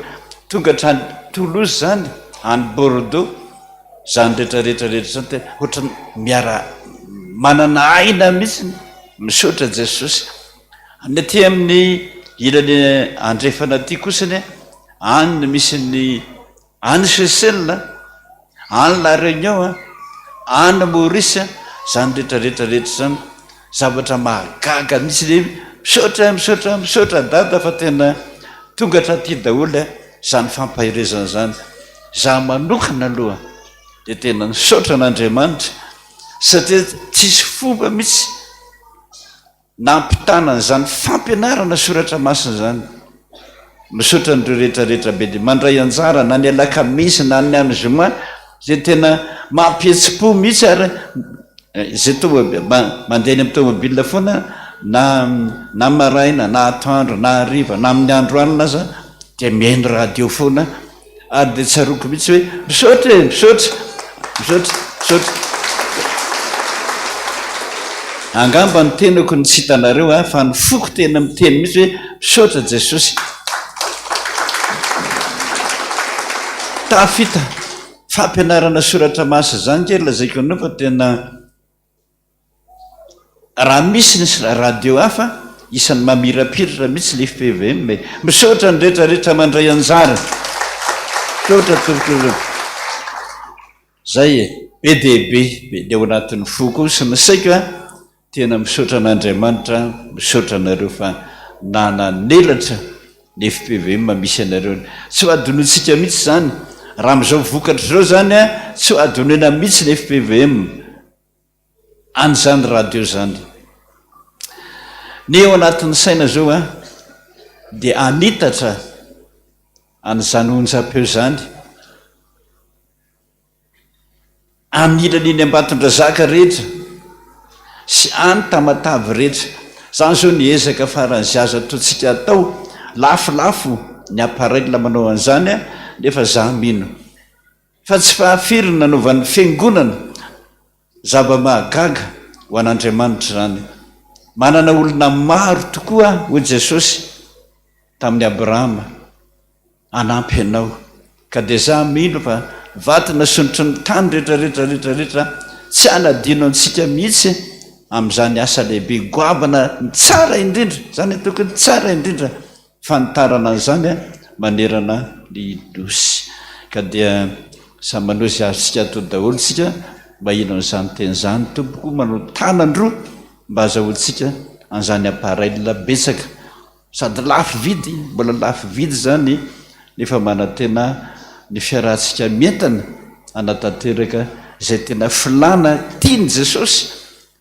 Tonga hatrany Toulouse izany, any Bordeaux, izany rehetra rehetra rehetra izany tena ohatran'ny miara manana aina mihitsy. Misaotra Jesosy. Ny aty amin'ny ilany andrefana aty kosa anie, any no misy ny Any Seychelles, any La Réunion, any Maurice, izany rehetra rehetra rehetra izany zavatra mahagaga mihitsy le misaotra misaotra misaotra dada fa tena tonga hatraty daholo izany fampaherezana izany. Za manokana aloha dia tena nisaotra an'Andriamanitra satria tsisy fomba mihitsy. nampitana an'izany fampianarana soratra masina izany. Misaotra an'ireo rehetra rehetra be dia mandray anjara na ny alakamisy na ny amin'ny zoma izay tena mampihetsi-po mihitsy ary izay tomobi- mandeha any amin'ny tomobile foana na na maraina na atoandro na hariva na amin'ny andro alina aza dia mihaino radio foana. Ary dia tsaroako mihitsy hoe misaotra e, misaotra, misaotra, misaotra. Angamba ny tenako no tsy hitanareo a, fa ny foko tena miteny mihitsy hoe misaotra Jesosy. Tafita fampianarana soratra masina izany nge lazaiko anao fa tena Raha misy ny radio hafa, isan'ny mamirapiratra mihitsy le fpvm e! Misaotra ny rehetra rehetra mandray anjara! Misaotra tompoko! Zay e! Be dia be be ny ao anatin'ny foko sy ny saiko a! Tena misaotra an'Andriamanitra, misaotra anareo fa nananelatra ny fpvm misy anareo. Tsy ho adinointsika mihitsy izany, raha amin'izao vokatra izao izany a, tsy ho adinoina mihitsy ny fpvm. An'izany radio izany. Ny ao anatin'ny saina izao an, dia hanitatra an'izany onjam-peo izany amin'ny ilany eny Ambatondrazaka rehetra sy any Tamatave rehetra. Izany izao ny ezaka faran'izay azo ataontsika atao, lafolafo ny appareil manao an'izany an, nefa za mino Fa tsy fahafiry ny nanaovan'ny Fiangonana zava-mahagaga ho an'Andriamanitra izany. Manana olona maro tokoa aho, hoy Jesosy tamin'i Abrahama, hanampy anao. Ka dia izaho mino fa vato nasondrotry ny tany rehetra rehetra rehetra rehetra tsy hanadino antsika mihitsy amin'izany asa lehibe goavana ny tsara indrindra, izany ataoko hoe ny tsara indrindra Fanitarana an'izany manerana ny Nosy. Ka dia samy manao izay azontsika atao daholo isika mba hino an'izany teny izany tompoko, manao tanan-droa mba azahoantsika an'izany appareil betsaka sady lafo vidy, mbola lafo vidy izany nefa manantena ny fiarahantsika mientana hanatanteraka izay tena filàna tian'i Jesosy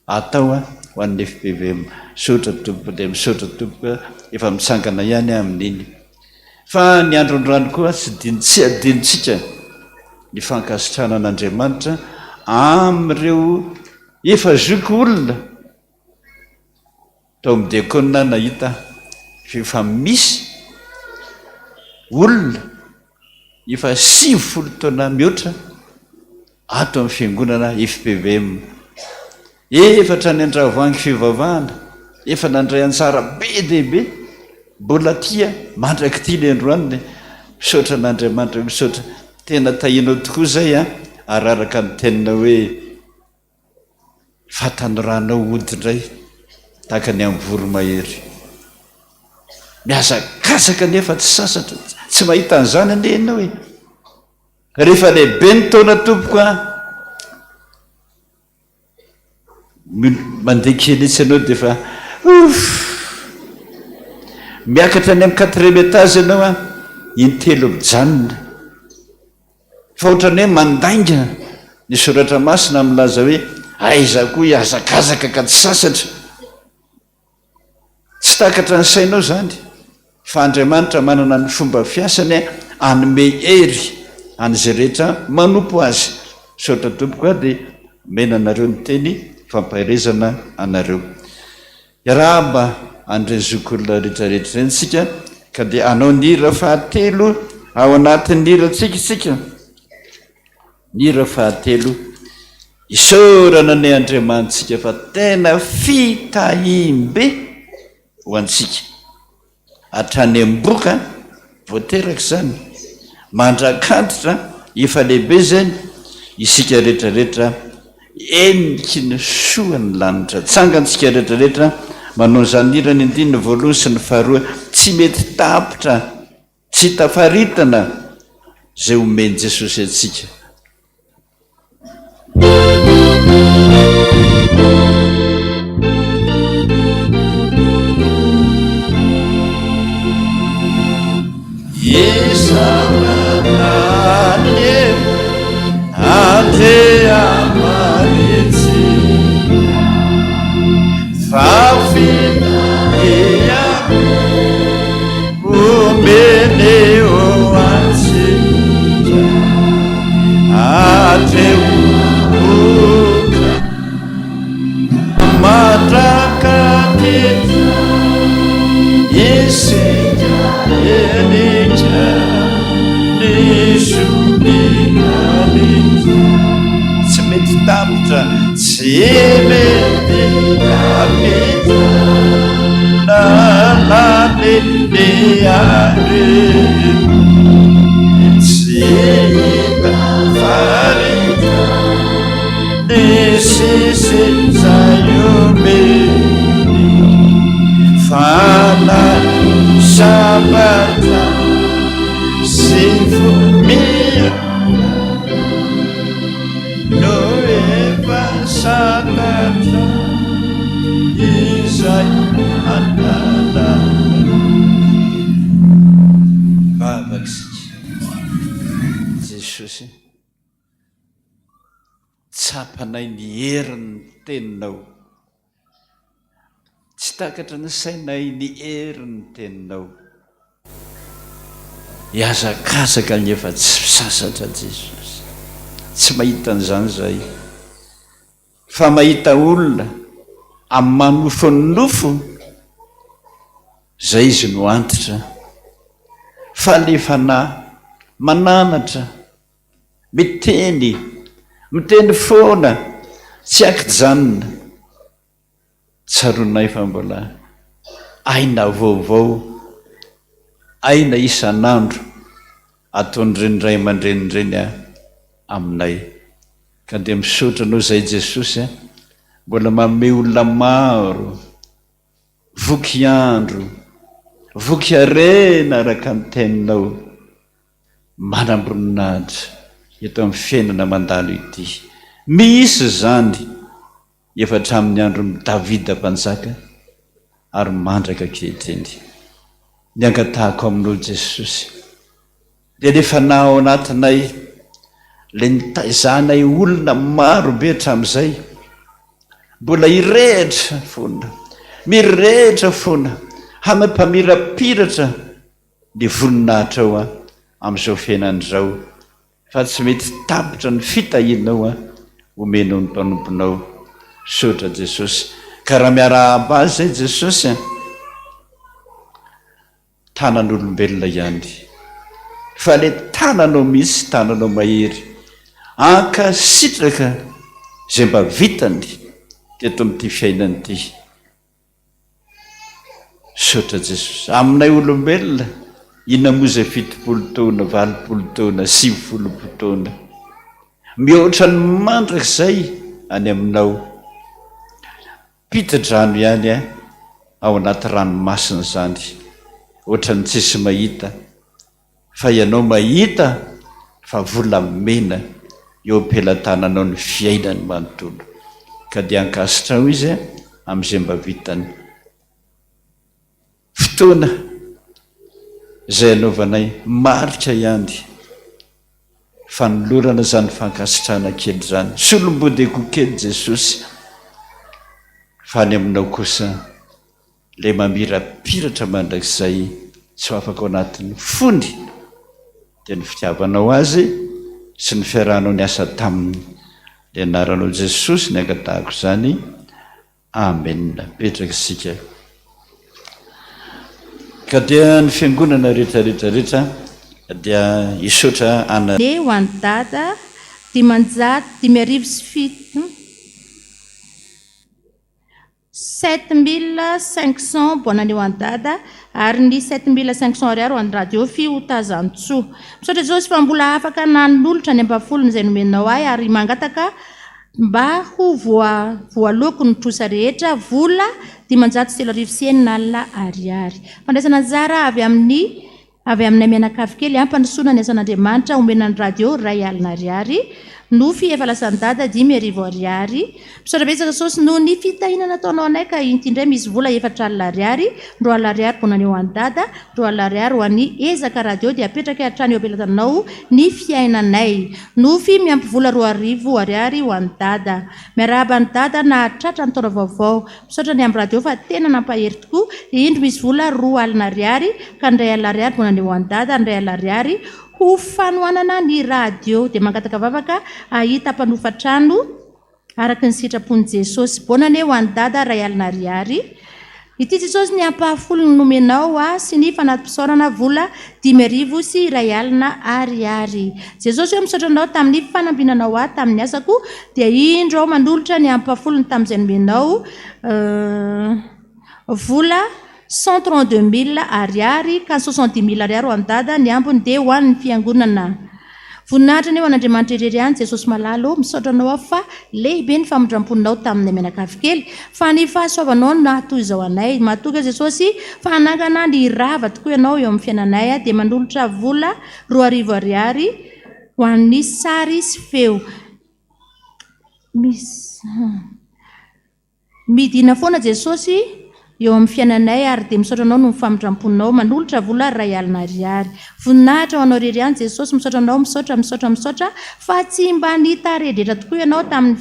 Atao a ho an'ny fpvm. Misaotra tompoko dia misaotra tompoko a, efa mitsangana ihany aho amin'iny. Fa ny andro androany koa tsy dino tsy adinontsika ny fankasitrahana an'Andriamanitra amin'ireo efa zoky olona tao amin'ny diakona nahita fa efa misy olona efa 90 taona mihoatra ato amin'ny fiangonana fpvm. Efa hatrany Andravoahangy fivavahana, efa nandray anjara be dia be, mbola tia mandrak'ity le androany le. Misaotra an'Andriamanitra, misaotra. Tena tahianao tokoa izay an, ary araka ny teninao hoe fahatanoranao hody indray tahaka ny amin'ny voromahery. Mihazakazaka nefa tsy sasatra, tsy mahita an'izany anie ianao e. Rehefa lehibe ny taona tompoko a, mandeha kely etsy ianao dia efa ouf! Miakatra any amin'ny quatrième étage ianao a, intelo mijanona. Fa ohatran'ny hoe mandainga ny soratra masina milaza hoe aiza koa hihazakazaka ka tsy sasatra. Tsy takatra ny sainao izany fa Andriamanitra manana ny fomba fiasany hanome hery an'izay rehetra manompo Azy. Misaotra tompoko a dia omena anareo ny teny fampaherezana anareo. Hiarahaba an'ireny zokiolona rehetra rehetra ireny isika ka dia hanao ny hira fahatelo ao anatin'ny hirantsika isika. Ny hira fahatelo, Isaorana anie Andriamanitsika fa tena fitahiam-be ho antsika. Hatrany am-boka vao teraka izany, mandrak'antitra efa lehibe izany isika rehetra rehetra heniky ny soa ny lanitra. Tsangantsika rehetra rehetra manao izany hira ny andininy voalohany sy ny faharoa tsy mety tapitra. Tsy hita faritana izay omen'i Jesosy antsika. Andriamanitsy fa. mety tapitra, tsy mety tapitra na lany ny andro. Tsy hita faritra ny sis'izay omeny fanahy sambatra sy fo miadana no efa santatra izay anananay. Vavaka isika. Jesosy, tsapanay ny herin'ny teninao. Tsy takatry ny sainay ny herin'ny teninao. Hihazakazaka anefa tsy sasatra Jesosy. Tsy mahita an'izany izahay. Fa mahita olona amin'ny manofon'ny nofo izay izy no antitra. Fa le fanahy mananatra, miteny, miteny foana, tsy ankijanona. Tsaroanay fa mbola aina vaovao, aina isan'andro ataon'ireny ray aman-dreny ireny aminay. Ka dia misaotra Anao izahay Jesosy a, mbola manome olona maro voky andro, voky harena araka ny Teninao, manam-boninahitra eto amin'ny fiainana mandalo ity. Misy izany efa hatramin'ny andron'i Davida mpanjaka ary mandraka ankehitriny. Ny angatahako aminao Jesosy dia le fanahy ao anatinay le nitaizanay olona maro be hatramin'izay mbola hirehitra foana, mirehitra foana, hamampamirapiratra ny voninahitrao amin'izao fiainana izao. Fa tsy mety tapitra ny fitahianao a omenao ny mpanomponao. Misaotra Jesosy. Ka raha miarahaba azy zay Jesosy a, tanan'olombelona ihany. Fa le tananao mihitsy, tananao mahery. Ankasitraka izay mba vitany teto amin'ity fiainana ity. Misaotra Jesosy. Aminay olombelona, inona moa izay 70 taona, 80 taona, 90 taona. Mihoatra ny mandrakizay any aminao. Piti-drano ihany ao anaty ranomasina izany. Ohatran'ny tsisy mahita. Fa ianao mahita fa volamena eo am-pelatananao ny fiainany manontolo. Ka dia ankasitraho izy amin'izay mba vitany. Fotoana izay anaovanay marika ihany fanolorana izany fankasitrahana kely izany. Solombodeko kely Jesosy fa any aminao kosa. Ilay mamirapiratra mandrakizay tsy ho afaka ao anatin'ny fony dia ny fitiavanao azy sy ny fiarahanao niasa taminy. Ny anaranao Jesosy ny angatahako izany. Amen. Mipetraka isika. Ka dia ny fiangonana rehetra rehetra rehetra dia hisaotra ana. Ne ho an'i Dada, 500, 5700. 7500 bonne année ho an'i Dada ary ny 7500 ariary ho an'i Radio Fihotazantsoa. Misaotra Jesosy fa mbola afaka nanolotra ny ampahafolony izay nomenao ahy ary mangataka mba ho voa voaloako ny trosa rehetra, vola 6536 ariary. Fandraisana anjara avy amin'ny Avy aminay mianakavy kely hampandrosoana ny asan'Andriamanitra omena ny radio 1000 ariary, nofy efa lasan'i dada 5000 ariary, misaotra betsaka sosy noho ny fitahiana nataonao anay ka inty indray misy vola 40 ariary, 20 ariary bonane ho an'i dada, 20 ariary ho an'i ezaka radio dia apetraky hatrany eo am-pelatananao ny fiainanay. Nofy miampy vola 2000 ariary ho an'i dada. Miarahaba an'i dada nahatratra ny taona vaovao. Misaotra ny am radio fa tena nampahery tokoa, indro misy vola 20 ariary ka ny 1000 ariary mbola ho an'i dada, ny 1000 ariary ho fanohanana ny radio, dia mangataka vavaka hahita mpanofa trano araka ny sitrapon'i Jesosy. Bonne année ho an'i dada 1000 ariary. Ity Jesosy ny ampahafolony nomenao ahy sy ny fanati-pisaorana vola 1051 ariary. Jesosy ô misaotra anao tamin'ny fanambinanao ahy tamin'ny asako dia indro aho manolotra ny ampahafolony tamin'izay nomenao vola 132 mille ariary ka ny 70 mille ariary ho an'i Dada, ny ambiny dia ho an'ny fiangonana. Voninahitra anie ho an'Andriamanitra irery ihany, Jesosy malala ô, misaotra anao aho fa lehibe ny famindramponao taminay mianakavy kely, fa ny fahasoavanao no nahatoy izao anay. Matoky aho Jesosy fa hanangana ny rava tokoa ianao eo amin'ny fiainanay, dia manolotra vola 2000 ariary ho an'ny sary sy feo. Misy. Midina foana Jesosy eo amin'ny fiainanay ary dia misaotra anao noho ny famindramponao manolotra vola 1000 ariary. Voninahitra ho anao irery ihany Jesosy misaotra anao misaotra misaotra misaotra fa tsy mba nitaredretra tokoa ianao tamin'ny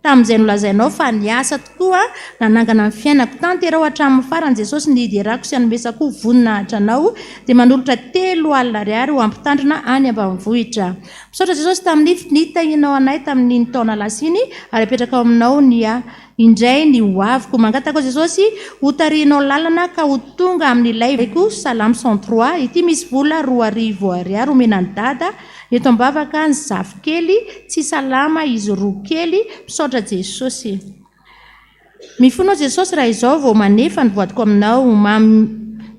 tamin'izay nolazainao fa niasa tokoa nanangana ny fiainako. Tanterao hatramin'ny farany Jesosy ny hiderako sy hanomezako voninahitra anao dia manolotra 30 ariary ho ampitandrina any ambanivohitra. Misaotra Jesosy tamin'ny nitahianao anay tamin'iny taona lasa iny ary apetraka ao aminao ny indray ny ho aviko. Mangataka ao Jesosy ho tarihinao lalana ka ho tonga amin'ilay ko Salamo 103 ity misy vola 2000 ariary omena an'i Dada eto am-bavaka ny zafikely tsy salama izy roa kely misaotra Jesosy. Mifona aho Jesosy raha izao vao manefa ny voadiko aminao.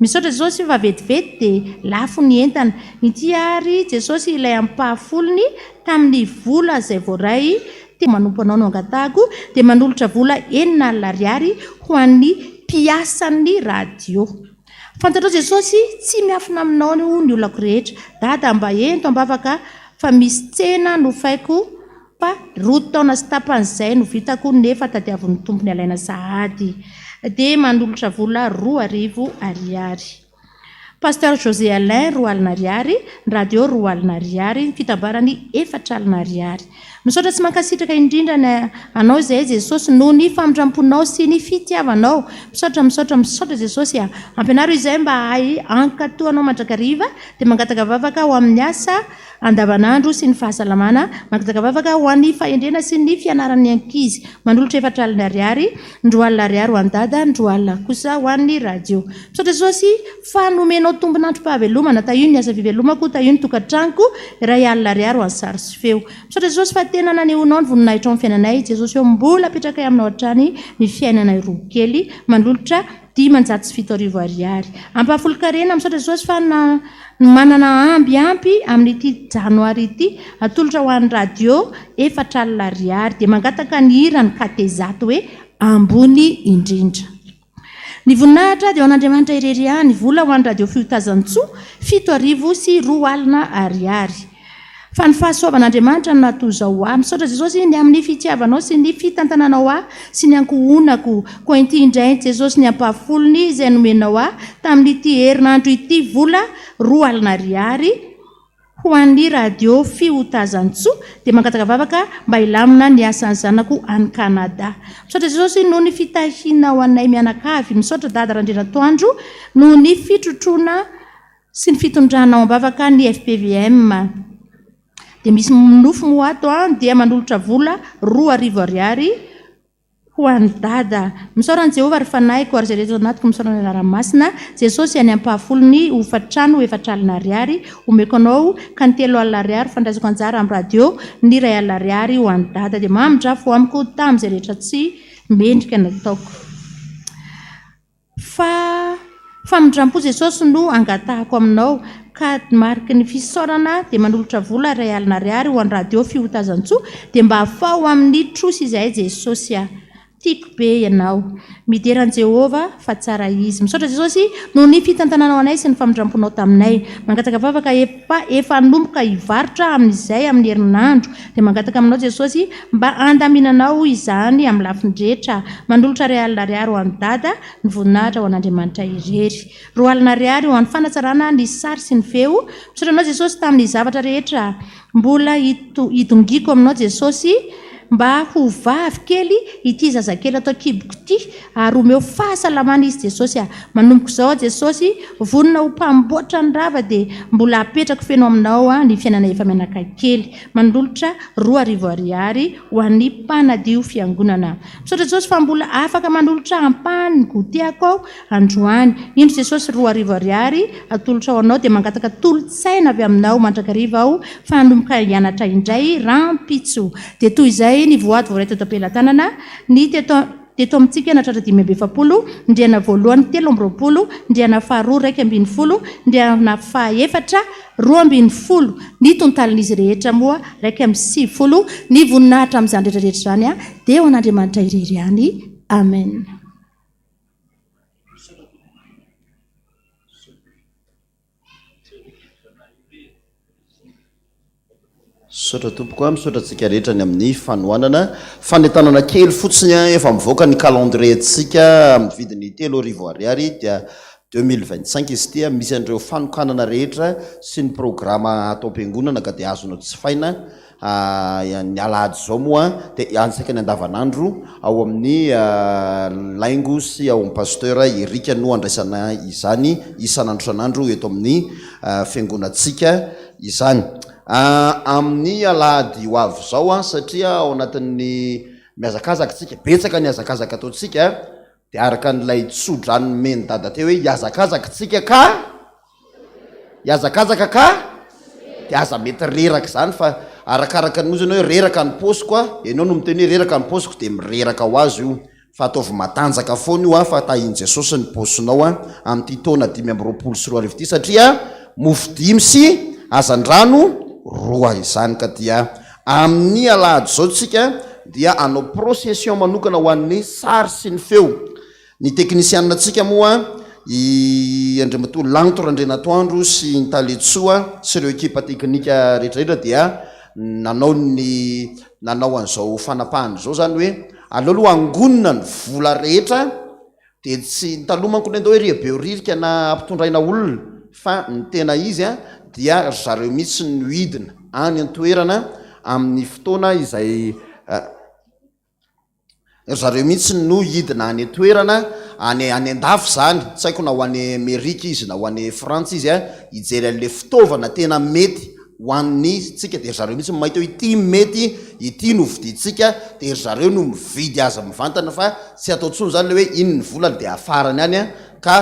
Misaotra Jesosy fa vetivety dia lafo ny entana. Ity ary Jesosy ilay ampahafolony tamin'ny vola izay voaray teo manompo anao no angatahako dia manolotra vola 60 ariary ho an'ny mpiasan'ny radio. Fantatrao Jesosy tsy miafina aminao ny olako rehetra. Dada mba ento am-bavaka fa misy tsena nofaiko Fa roa taona sy tapany izay no vitako nefa tadiavin'ny tompony alaina sahady. Dia manolotra vola 2000 ariary. Pasteur José Alain 20 ariary, ny radio 20 ariary, ny fitambarany 40 ariary. Misaotra sy mankasitraka indrindra ny Anao izahay Jesosy noho ny famindramponao sy ny fitiavanao. Misaotra misaotra misaotra Jesosy a. Ampianaro izahay mba hahay hankatò Anao mandrakariva. Dia mangataka vavaka ho amin'ny asa andavanandro sy ny fahasalamana, mangataka vavaka ho an'ny fahendrena sy ny fianaran'ny ankizy, manolotra 40 ariary, ny 20 ariary ho an'i Dada, ny 20 kosa ho an'ny radio. Misaotra Jesosy fa nomenao tombon'androm-pahavelomana, tahio ny asa fivelomako, tahio ny tokantranoko, 1000 ariary ho an'ny sary sy feo. Misaotra Jesosy fa tena nanehoanao ny voninahitrao amin'ny fiainanay, Jesosy ô mbola apetrakay aminao hatrany ny fiainanay roa kely, manolotra 7500 ariary. Ampahafolon-karena, misaotra Jesosy fa na manana amby ampy amin'ity janoary ity, atolotra ho an'ny radio 40 ariary. Dia mangataka ny hiran'ny Katezato hoe Ambony indrindra. Ny voninahitra dia ho an'Andriamanitra irery ihany. Vola ho an'ny radio Fiotazantsoa, 2007 ariary. Fa ny fahasoavan'Andriamanitra no nahatoa izao ho ahy. Misaotra Jesosy ny amin'ny fitiavanao sy ny fitantananao ahy sy ny ankohonako. Koa inty indray Jesosy ny ampahafolony izay nomenao ahy tamin'ity herinandro ity vola 20 ariary ho an'ny radio Fiotazantsoa dia mangataka vavaka mba hilamina ny asan'ny zanako any Canada. Misaotra Jesosy noho ny fitahianao anay mianakavy. Misaotra Dada Randrianatoandro noho ny fitrotroana sy ny fitondrana ao am-bavaka ny fpvm. Dia misy nofy moa ato an, dia manolotra vola 2000 ariary ho an'i Dada. Misaora an'i Jehovah ry fanahiko ary izay rehetra ao anatiko misaora ny anarany masina. Jesosy any ampahafolony hofantrano 40 ariary omeko anao ka ny 30 ariary fandraisako anjara amin'ny radio, ny 1000 ariary ho an'i Dada. Dia mamindrafo amiko tamin'izay rehetra tsy mendrika nataoko. Fa famindrampo Jesosy no angatahako aminao ka mariky ny fisaorana dia manolotra vola 1000 ariary ho an'ny radio Fihotazantsoa dia mba afaho amin'ny trosa izahay Jesosy a! Tiako be ianao. Midera an'i Jehovah fa tsara izy. Misaotra Jesosy noho ny fitantananao anay sy ny famindramponao taminay. Mangataka vavaka efa efa hanomboka hivarotra amin'izay amin'ny herinandro dia mangataka aminao Jesosy mba handaminanao izany amin'ny lafiny rehetra. Manolotra 1000 ariary ho an'i Dada, ny voninahitra ho an'Andriamanitra irery. 20 ariary ho an'ny fanatsarana ny sary sy ny feo. Misaotra anao Jesosy tamin'ny zavatra rehetra mbola hidongiako aminao Jesosy. mba ho vavy kely ity zazakely ato an-kiboko ity ary omeo fahasalamana izy Jesosy a! Manomboka izao aho Jesosy vonona ho mpamboatra ny rava dia mbola apetrako feno aminao ny fiainana efa mianaka kely. Manolotra 2000 ariary ho an'ny mpanadio fiangonana. Misaotra Jesosy fa mbola afaka manolotra ampahany ny goûter-ko aho androany. Indro Jesosy 2000 ariary atolotra ho anao dia mangataka tolo-tsaina avy aminao mandrakariva aho fa hanomboka hianatra indray rahampitso. Dia toy izay ny voady voaray teto am-pelatanana ny teto teto amintsika nahatratra 45, ny rihana voalohany 23, ny rihana faharoa 11, ny rihana fahaefatra 12, ny tontalin'izy rehetra moa 91, ny voninahitra amin'izany rehetra rehetra izany dia ho an'Andriamanitra irery ihany. Amen. Misaotra tompoko a, misaotra antsika rehetra ny amin'ny fanohanana. Fanentanana kely fotsiny a, efa mivoaka ny calendrier-ntsika amin'ny vidiny 3000 ariary dia 2025 izy ity a, misy an'ireo fanokanana rehetra sy ny programa ato am-piangonana ka dia azonao jifaina Ny alahady izao moa dia antsika ny andavanandro ao amin'ny Laingo sy ao amin'ny Pasteur Eric no andraisana izany isan'andro isan'andro eto amin'ny fiangonantsika izany. Amin'ny alahady ho avy izao satria ao anatin'ny mihazakazaka isika, betsaka ny hazakazaka ataontsika dia araka an'ilay tso-drano nomen'i Dada teo hoe hihazakazaka isika ka Hihazakazaka ka dia aza mety reraka izany fa arakaraka ny ozy ianao hoe reraka ny paosiko a, ianao no miteny hoe reraka ny paosiko dia mireraka ho azy io fa ataovy matanjaka foana io a fa tahin'i Jesosy ny paosinao a amin'ity taona 2025 ity satria mofo dimy sy hazandrano roa izany ka dia amin'ny alahady izao tsika dia hanao procession manokana ho an'ny sary sy ny feo. Ny teknisianina-ntsika moa i Andriamatoa Lanto Randrianatoandro sy ny Tale Tsoa sy ireo ekipa teknika rehetra rehetra dia nanao ny nanao an'izao fanapahana izao izany hoe aleo aloha angonina ny vola rehetra dia tsy ny taloha manko ny andao hoe ry Behoririka na ampitondraina olona fa ny tena izy dia ry zareo mihitsy no hidina any an-toerana amin'ny fotoana izay Ry zareo mihitsy no hidina any an-toerana, any any an-dafy izany, tsy haiko na ho any Amerika izy na ho any Frantsa izy an, hijery an'ilay fitaovana tena mety ho an'ny tsika, dia ry zareo mihitsy no mahita hoe ity mety, ity no vidintsika, dia ry zareo no mividy azy mivantana fa tsy atao intsony izany ilay hoe iny ny volany dia afarany any an, ka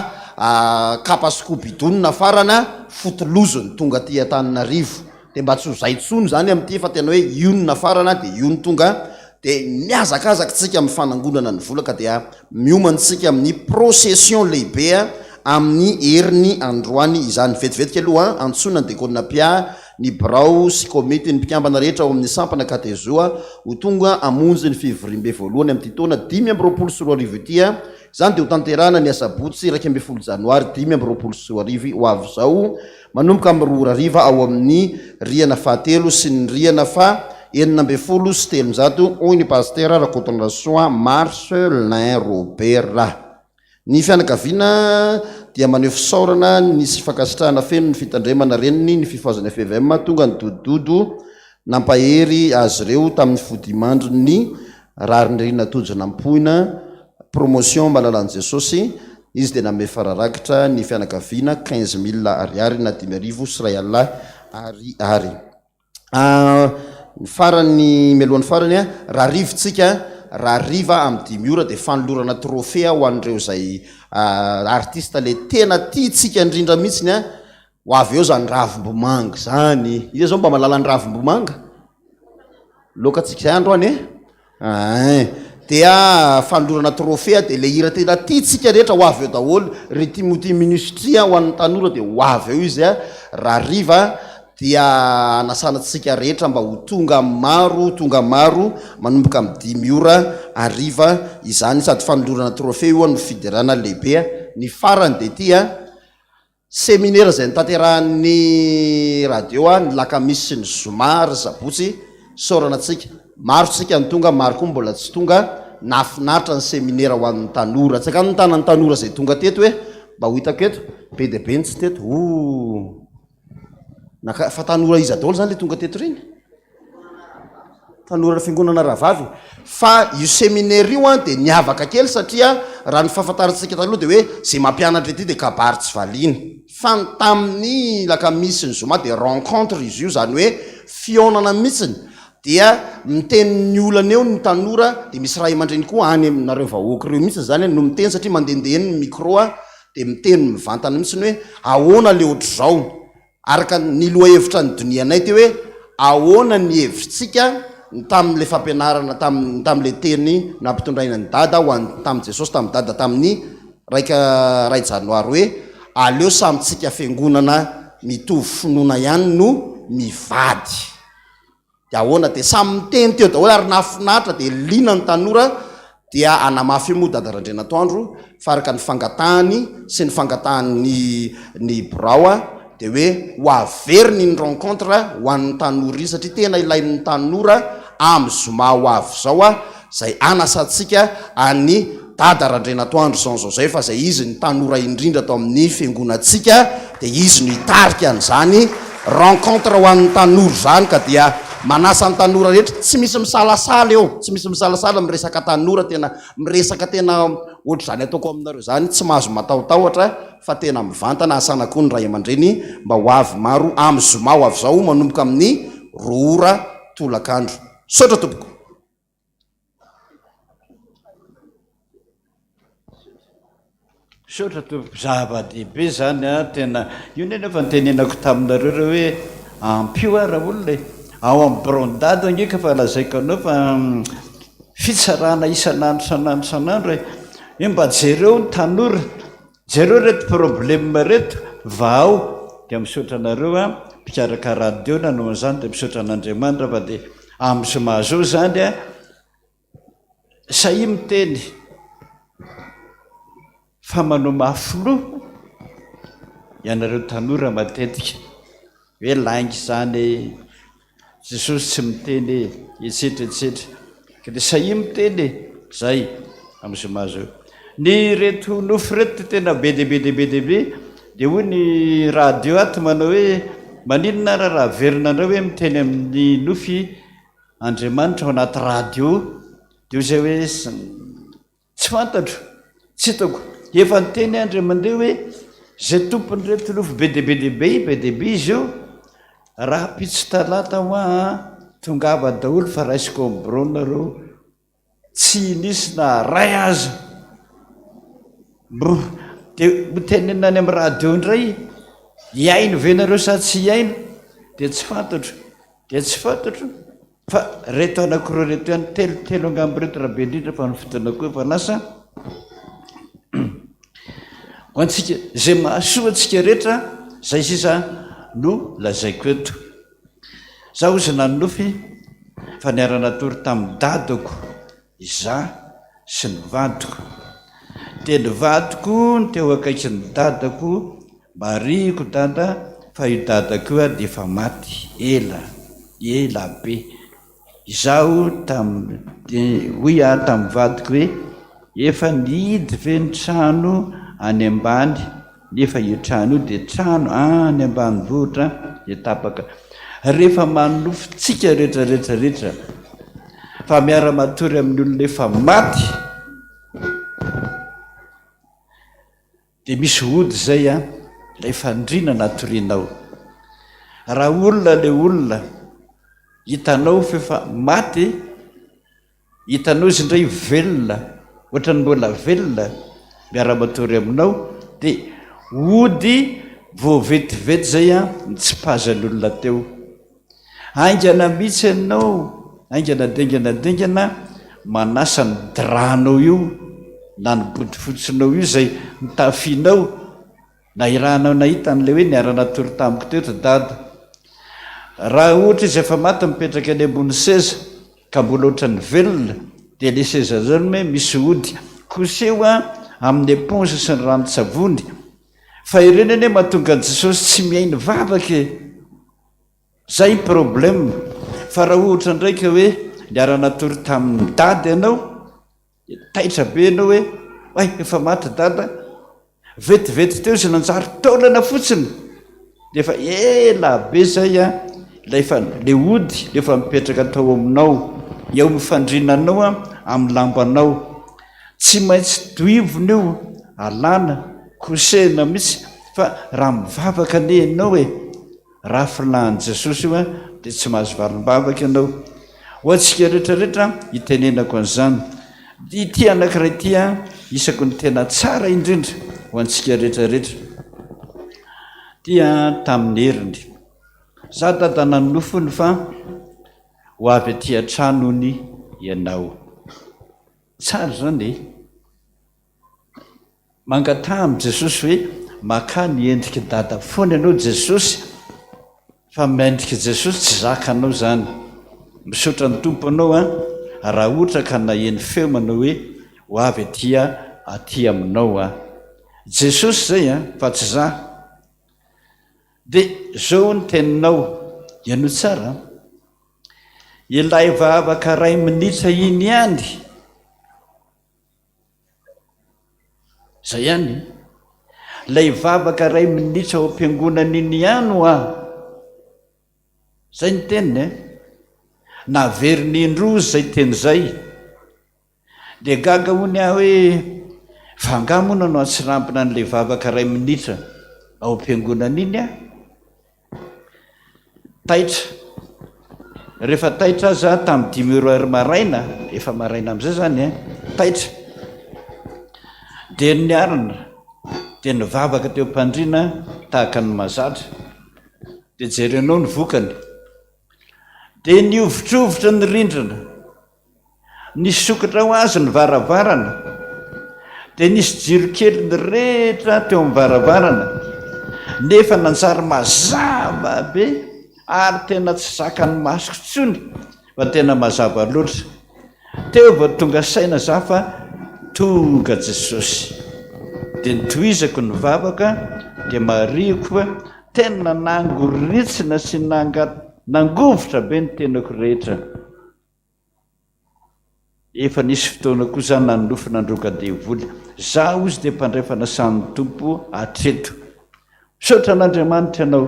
kapa sy kobido no nafarana, fotilozo no tonga aty Antananarivo. Dia mba tsy ho zay intsony izany amin'ity fa tena hoe io no nafarana dia io no tonga dia mihazakazaka tsika amin'ny fanangonana ny vola ka dia miomana tsika amin'ny procession lehibe amin'ny heriny androany izany. Vetivetika aloha antsoina ny dekona Pia, ny birao sy komity ny mpikambana rehetra ao amin'ny sampana Katezoa ho tonga hamonjy ny fivoriambe voalohany amin'ity taona 2025 ity. Izany dia ho tanterahana ny asabotsy 11 janoary 2025 ho avy izao. Manomboka amin'ny roa ora hariva ao amin'ny rihana fahatelo sy ny rihana faha 316, hoy ny Pasitera Rakotondrasoa Marcelin Robert. Ny fianakaviana dia maneho fisaorana ny sy fankasitrahana feno ny fitandremana reniny ny fifohazana FVM tonga nidodododo nampahery azy ireo tamin'ny fodimandrin'ny Raharinirina Tojo Nampoina, Promotion Malalan'i Jesosy, izy dia nanome fararakitra ny fianakaviana quinze mille ariary na 1005 ariary. Ny farany, mialohan'ny farany, rahariva tsika, rahariva amin'ny dimy ora dia fanolorana trophée ho an'ireo izay artiste le tena tiantsika indrindra mihitsiny an, ho avy eo zany ravimbomanga zany. Iza zao mba mahalala ny ravimbomanga? Lokantsika izay androany e! Ein! Dia fanolorana trophée dia ilay hira tena tiantsika rehetra ho avy eo daholo, ry Timothy Ministry ho an'ny tanora dia ho avy eo izy rahariva dia hanasana antsika rehetra mba ho tonga maro, tonga maro manomboka amin'ny dimy ora hariva izany sady fanolorana trophée io no fiderana lehibe. Ny farany dia ity an! Seminera izay notanterahan'ny radio ny lakamisy sy ny zoma ary sabotsy, isaorana antsika. Maro tsika no tonga, maro koa mbola tsy tonga. Nahafinaritra ny seminera ho an'ny tanora. Tsy akany ny tanan'ny tanora izay tonga teto e! Mba ho hitako eto. Be dia be ny tsy teto. Ooh! Naka, fa tanora iza daholo izany ilay tonga teto ireny? Tanora fiangonana rahavavy. Fa io seminaire io an dia niavaka kely satria raha ny fahafantarantsika taloha dia hoe izay mampianatra ety dia kabary tsy valiana. Fa ny tamin'ny lakamisy sy ny zoma dia rencontre izy io, izany hoe fihaonana mihitsiny. Dia miteny ny olana eo ny tanora dia misy ray aman-dreny koa any aminareo vahoaka ireo mihitsy izany no miteny satria mandehandeha eny ny micro dia miteny mivantana mihitsiny hoe ahoana le ohatr'izao. Araka ny lohahevitra nodinihanay teo hoe ahoana ny hevritsika ny tamin'ilay fampianarana tamin'ny tamin'ilay teny nampitondraina an'i Dada ho an'i tamin'i Jesosy tamin'i Dada tamin'ny raika ray janoary hoe aleo samy tsika fiangonana mitovy finoana ihany no mivady. Dia ahoana? Dia samy niteny teo daholo ary nahafinaritra dia liana ny tanora dia hanamafy io moa Dada Randrianatoandro fa araka ny fangatahany sy ny fangatahan'ny ny birao dia hoe ho averiny iny rencontre ho an'ny tanora iny satria tena ilain'ny tanora amin'ny zoma ho avy izao izay hanasantsika an'i Dada Randrianatoandro Jean Joseph izay izy ny tanora indrindra ato amin'ny fiangonantsika dia izy no hitarika an'izany rencontre ho an'ny tanora izany ka dia manasa ny tanora rehetra, tsy misy misalasala eo, tsy misy misalasala miresaka tanora, tena miresaka tena ohatr'izany ataoko aminareo izany, tsy mahazo matahotahotra fa tena mivantana, asana koa ny ray aman-dreny mba ho avy maro amin'ny zoma ho avy izao manomboka amin'ny roa ora tolakandro. Misaotra tompoko. Misaotra tompoko, zava-dehibe zany an, tena io anie nefa nitenenako taminareo reo hoe ampio aho raolona e, ao amin'ny biraon'i dada ange ka fa lazaiko anao fa fitsarana isan'andro isan'andro isan'andro e, hoe mba jereo ny tanora, jereo ireto problème ireto, vahao, dia misaotra anareo an, mpikarakara radio nanao an'izany dia misaotra an'Andriamanitra fa dia amin'ny zoma zao izany an, Sahia miteny fa manao mafy loha ianareo tanora matetika hoe lainga izany e, Jesosy tsy miteny e, etsetra etsetra. Ka dia sahia miteny e, zay amin'ny zoma zao. Ny reto nofy reto tena be dia be dia be dia be, dia hoy ny radio ato manao hoe maninona ara raha averina indray hoe miteny amin'ny nofy Andriamanitra ao anaty radio dia hoy izay hoe tsy fantatro, tsy hitako. Efa niteny aho indray mandeha hoe izay tompon'ireto nofy be dia be dia be, be dia be izy io, rahampitso talata hoa an, tongava daholo fa raisiko ao amin'ny birao nareo. Tsy nisy na ray aza. Brr. Dia hotenenina any amin'ny radio indray, hihaino ve nareo sa tsy hihaino? Dia tsy fantatro. Dia tsy fantatro fa reto anankiroa reto ihany, telotelo angamba reto raha be indrindra fa ny fotoana koa efa lasa. Ho antsika, izay mahasoa antsika rehetra, izay sisa no lazaiko eto. Za ozy nanonofy fa niara-natory tamin'ny dadako izaho sy ny vadiko. Dia ny vadiko no teo akaikin'ny dadako, marihiko dada fa io dadako io dia efa maty ela, ela be. Izaho tam dia hoy aho tamin'ny vadiko hoe efa nihidy ve ny trano any ambany nefa io trano io dia trano any ambanivohitra dia tapaka. Rehefa manonofy tsika rehetra rehetra rehetra fa miara-matory amin'ny olona efa maty Dia misy ody izay an, ilay fandriana natorianao. Raha olona ilay olona, hitanao fa efa maty, hitanao izy indray velona, ohatran'ny mbola velona, miara-matory aminao, dia ody vao vetivety izay an, nitsipazan'ny olona teo. Haingana mihitsy ianao, haingana dia haingana dia haingana manasa ny drap-nao io na ny bodofotsinao io izay nitafianao na irahanao nahita an'ilay hoe niara-natory tamiko teto dada. Raha ohatra izy efa maty mipetraka eny ambony seza ka mbola ohatran'ny velona dia ilay seza izany hoe misy ody. Koseho amin'ny éponge sy ny ranon-tsavony fa ireny anie mahatonga an'i Jesosy tsy mihaino vavaka e! Zay ny problème, fa raha ohatra indray ka hoe niara-natory tamin'i dada ianao, dia taitra be ianao hoe hay efa maty dada, vetivety teo izy nanjary taolana fotsiny, dia efa ela be zay an, ilay efa, ilay ody efa mipetraka tao aminao. eo amin'ny fandrinanao amin'ny lambanao. Tsy maintsy doivina io, alana, kosehina mihitsy fa raha mivavaka anie ianao e! Raha filahan'i Jesosy io dia tsy mahazo valim-bavaka ianao. Ho antsika rehetra rehetra itenenako an'izany. Ity anankiray ity isaky ny tena tsara indrindra ho antsika rehetra rehetra. Ity tamin'ny heriny. Za dada nanonofy fa ho avy aty an-trano hono ianao. Tsara izany e! Mangataha amin'i Jesosy hoe makà ny endrik'i Dada foana ianao Jesosy fa mendrik'i Jesosy tsy zakanao izany. Misaotra ny Tompo anao an, raha ohatra ka naheno feo manao hoe ho avy aty aty aminao aho. Jesosy izay an, fa tsy za. Dia zao ny teninao, henoy tsara an. Ilay vavaka iray minitra iny ihany. Zay ihany e. Ilay vavaka iray minitra ao am-piangonana iny ihany hoa. Zay ny teniny e. Naveriny indroa izay teny izay. Dia gaga hono aho hoe fa angaha moa nanao antsirambina an'ilay vavaka iray minitra ao am-piangonana iny aho? Taitra. Rehefa taitra aza tamin'ny dimy ora ary maraina, efa maraina amin'izay izany e, taitra. Dia niarina, dia nivavaka teo am-pandriana tahaka ny mahazatra. Dia jerenao ny vokany. Dia nihovitrovitra ny rindrina. Nisokatra ho azy ny varavarana, dia nisy jiro kely nirehitra teo amin'ny varavarana, nefa nanjary mazava be ary tena tsy zakan'ny masoko intsony fa tena mazava loatra. Teo vao tonga saina za fa tonga Jesosy. Dia notohizako ny vavaka dia marihiko fa tena nangoritsina sy nangovitra be ny tenako rehetra. Efa nisy fotoana koa za nanonofy nandroaka devoly. Za ozy dia mpandray fanasan'ny Tompo hatreto. Misaotra an'Andriamanitra ianao.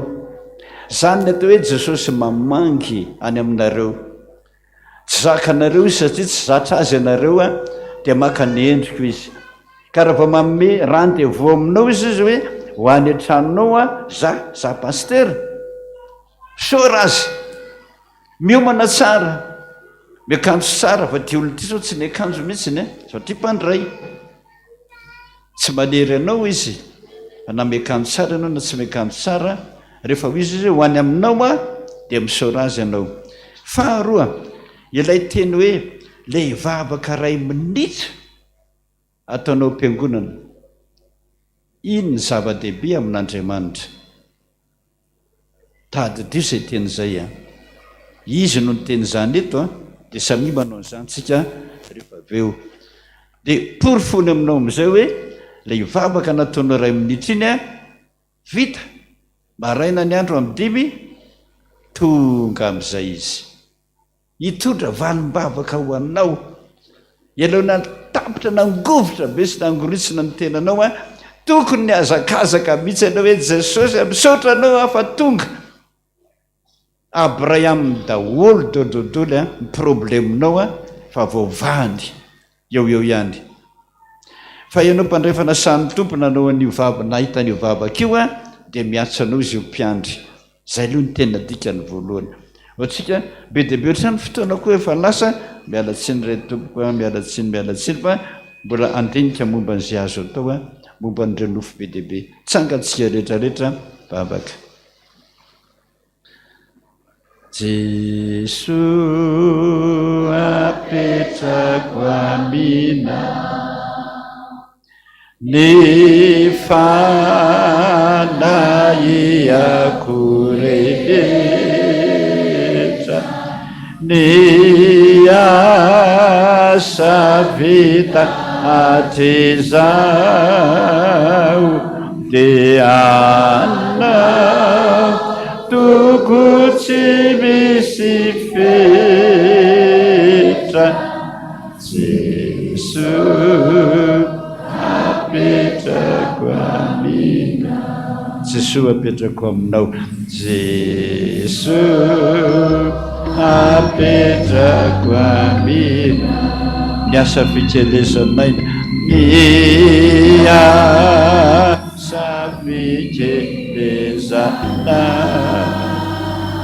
Zany ny atao hoe Jesosy mamangy any aminareo. Tsy zakanareo izy satria tsy zatra azy ianareo a, dia maka ny endriko izy. Ka raha vao manome rendez-vous aminao izy izy hoe ho any an-tranonao a, za, za pasitera. Misaora azy. Miomana tsara, miakanjo tsara fa ity olona ity zao tsy miakanjo mihitsiny e, satria mpandray. Tsy manery anao izy fa na miakanjo tsara ianao na tsy miakanjo tsara, rehefa ho izy izy hoe ho any aminao aho dia misaora azy ianao. Faharoa, ilay teny hoe ilay vavaka iray minitra ataonao am-piangonana, iny ny zava-dehibe amin'Andriamanitra. Tadidio izay teny izay an! Izy no niteny izany eto an, dia samia manao an'izany tsika rehefa avy eo. Dia porofoiny aminao amin'izay hoe ilay vavaka nataonao iray minitra iny an, vita, maraina ny andro amin'ny dimy, tonga amin'izay izy. Hitondra valim-bavaka ho anao. Ianao natapitra, nangovitra be sy nangoritsina ny tenanao an, tokony nihazakazaka mihitsy ianao hoe Jesosy a, misaotra anao aho fa tonga. Abiray aminy daholo dododolo an, ny probleminao an, fa voavahany eo eo ihany. Fa ianao mpandray fanasan'ny Tompo nanao an'io vava, nahita an'io vavaka io an, dia miantso anao izy ho mpiandry. Zay aloha ny tena dikany voalohany. Ho antsika, be dia be ohatr'izany fotoana koa efa lasa, miala tsiny re tompoko a, miala tsiny, miala tsiny fa mbola handinika momba an'izay azo atao a, momba an'ireo nofy be dia be. Tsangantsika rehetra rehetra vavaka. Jesoa apetrako aminao ny fanahiako rehetra, ny asa vita hatrizao dia anao toko tsy misy fetra. Jesoa apetrako aminao. Jesoa apetrako aminao. Jesoa Apetrako aminao ny asa fikelezan'aina, ny asa fikelezana.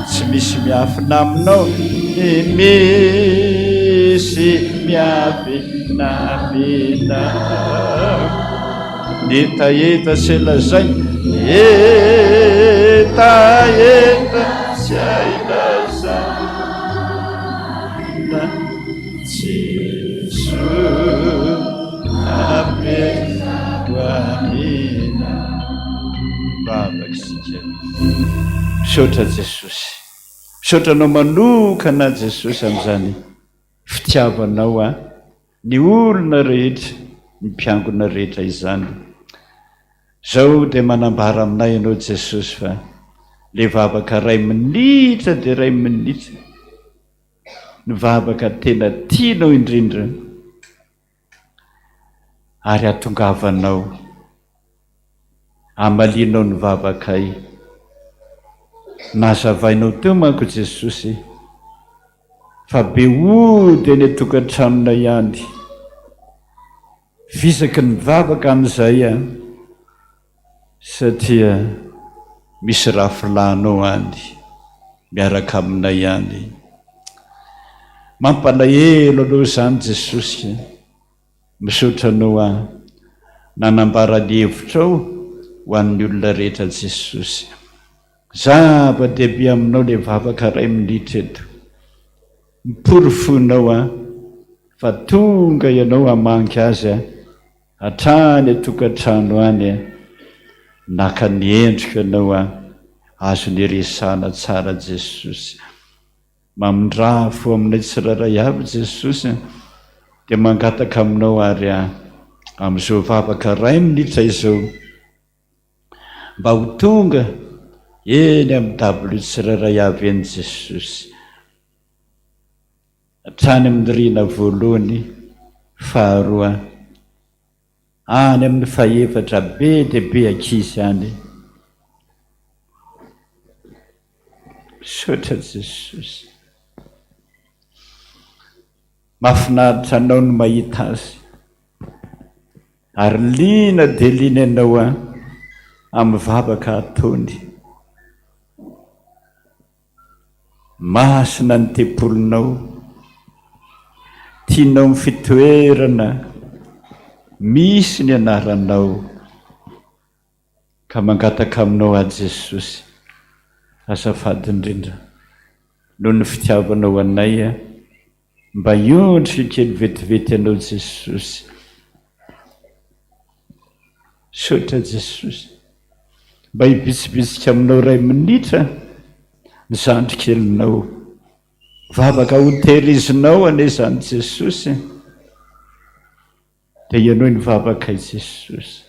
Tsy misy miafina aminao, ny misy miafina aminao. Ny hetaheta tsy lazaina, ny hetaheta tsy hay lazaina, Jesoa apetrako aminao. Mivavaka isika. Misaotra Jesosy. Misaotra Anao manokana Jesosy amin'izany fitiavanao ahy. Ny olona rehetra, ny mpiangona rehetra izany. Zao dia manambara aminay ianao Jesosy fa le vavaka ray minitra dia ray minitra ny vavaka tena tianao indrindra ary hatongavanao hamalianao ny vavakay. Nazavainao teo manko Jesosy fa be ody any an-tokantranonay any. Visaky ny vavaka amin'izay an, satria misy rafilahinao any miaraka aminay any. Mampalahelo anao izany Jesosy a. Misaotra anao aho nanambara ny hevitrao ho an'ny olona rehetra Jesosy. Zava-dehibe aminao ilay vavaka iray minitra eto. Porofoinao aho fa tonga ianao hamangy azy hatrany an-tokantrano any. Naka ny endriko ianao aho, azony iresahana tsara Jesosy. Mamindrà fo aminay tsirairay avy Jesosy a! Dia mangataka aminao ary aho amin'izao vavaka iray minitra izao mba ho tonga eny amin'ny dabilio tsirairay avy eny Jesosy. Hatrany amin'ny rihana voalohany, faharoa, any amin'ny fahefatra be dia be ankizy any. Misaotra Jesosy. Mahafinaritra anao ny mahita azy. Ary liana dia liana ianao an, amin'ny vavaka ataony. Masina ny tempolinao. Tianao ny fitoerana misy ny anaranao. Ka mangataka aminao aho Jesosy, azafady indrindra noho ny fitiavanao anay, mba hiondrika kely vetivety anao Jesosy. Misaotra Jesosy. Mba hibitsibitsika aminao iray minitra ny zandry kelinao. Vavaka hotehirizinao anie izany Jesosy. Dia henoy ny vavakay Jesosy.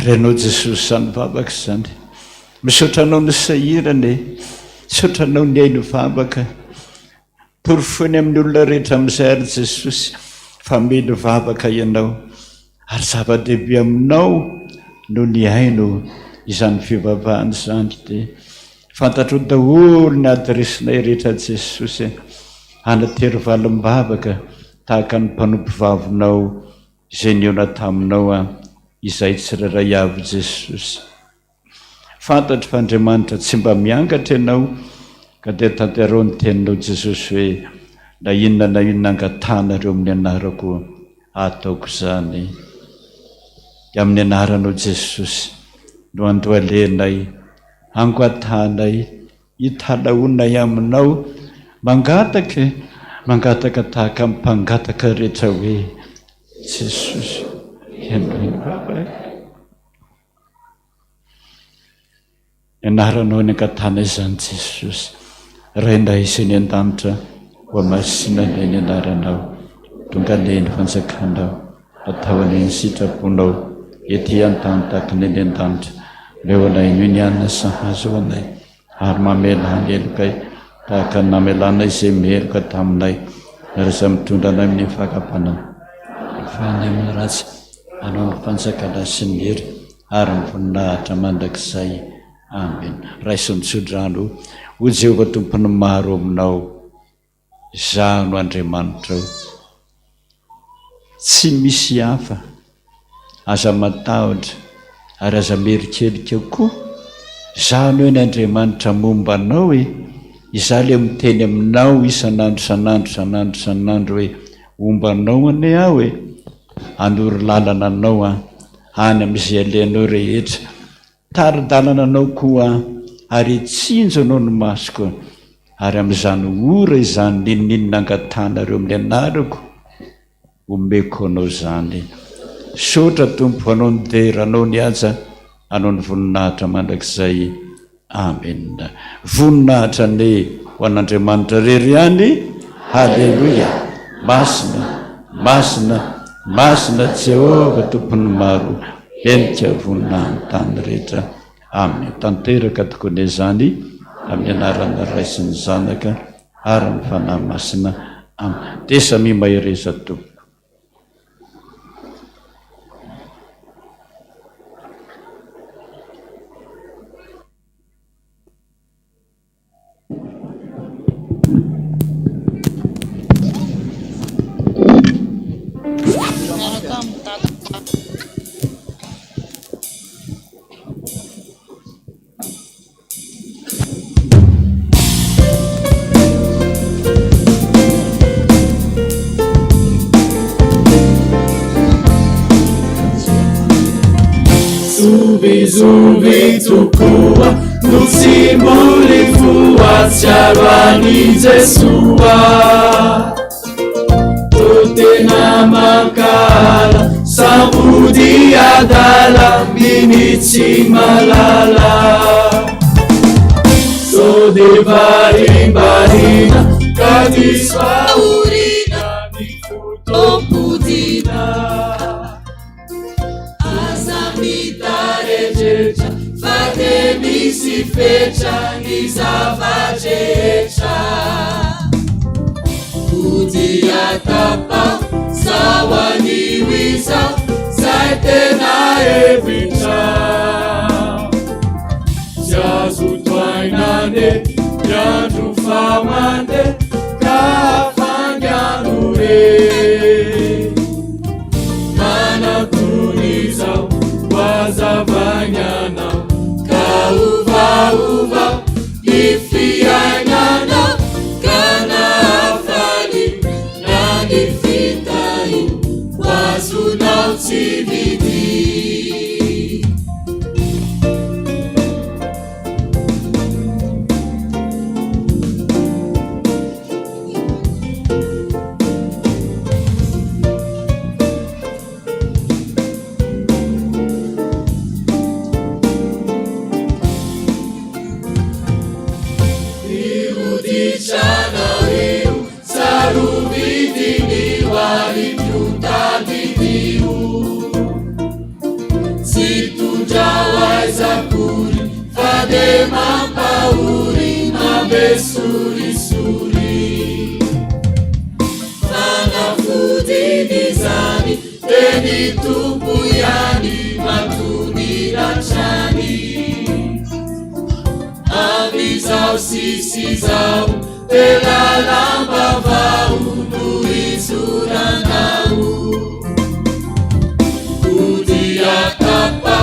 Renao Jesosy izany vavaka izany. Misaotra anao nisahirana e. Misaotra anao nihaino vavaka. Porofoiny amin'ny olona rehetra amin'izay ary Jesosy fa mino vavaka ianao. Ary zava-dehibe aminao no nihaino izany fivavahana izany. Dia fantatrao daholo ny adiresinay rehetra Jesosy. Anatery valim-bavaka tahaka ny mpanompovavinao izay nihaona taminao aho, izay tsirairay avy Jesosy. Fantatro fa Andriamanitra tsy mba miangatra Ianao, ka dia tanterao ny teninao Jesosy hoe, na inona na inona angatahanareo amin'ny anarako, ataoko izany. Dia amin'ny anaranao Jesosy. no andohalenay, angoatahanay, italahoanay Aminao, mangataka e, mangataka tahaka ny mpangataka rehetra hoe, Jesosy, henoy ny vavaka. Ny anaranao ny angatahana izany Jesosy. Rainay izay any an-danitra, hohamasina anie ny anaranao. Tonga anie ny fanjakanao. Atao anie ny sitraponao ety an-tany tahaka ny any an-danitra. Omeo anay anio ny hanina sahaza ho anay, ary mamelà ny helokay tahaka ny namelanay izay meloka taminay. Ary aza mitondra anay amin'ny fakam-panahy, fa ny amin'ny ratsy, anao ny fanjakana sy ny hery. Ary ny voninahitra mandrakizay. Amena. Raiso ny tsodrano, O Jehovah Tompon'ny maro aminao, Izaho no Andriamanitrao. Tsy misy hafa. Aza matahotra, ary aza mierikerika koa. Izaho anie ny Andriamanitra momba anao e. Izaho ilay miteny aminao isan'andro isan'andro isan'andro isan'andro hoe, Homba anao anie aho e. Hanoro lalana anao aho. Any amin'izay alehanao rehetra. Tari-dalana anao koa aho, ary hitsinjo anao ny masoko, ary amin'izany ora izany n'inon'inona angatahanareo amin'ny anarako, homeko anao izany. Misaotra Tompo, Anao ny dera, Anao ny haja, Anao ny voninahitra mandrakizay. Amen. Voninahitra anie ho an'Andriamanitra irery ihany. Haleloia. Masina, masina, masina Jehovah Tompon'ny maro, henika voninahin'ny tany rehetra. Amen. Tanteraka tokoa anie izany amin'ny anaran'ny Ray sy ny Zanaka ary ny Fanahy Masina. Amen. Dia samia mahereza Tompoko. Miaraka amin'i Dada. Zovy zovy tokoa no tsy mboly voatsiaro an'i Jesoa. Tô tena mankahala samody adala mini tsy malala. Sao de varimbariana ka diso aoriana ny fotoam-podiana. Aza mitaredretra fa de misy fetra ny zava-drehetra. Odia tapaho sao anio izao zay tena hevitra. Tsy azo tohaina anie ny andro fa mandeha ka faingano re. Manatony izao ho hazavainy anao ka ovaova ny fiainanao ka nahafaly na ny fitahiana ho azonao tsy vidy. Mampahory mambe sorisory. Fanafodin'izany dia ny Tompo ihany matony hatrany. Amin'izao sisa izao dia lalam-baovao no izoranao. Odia tapa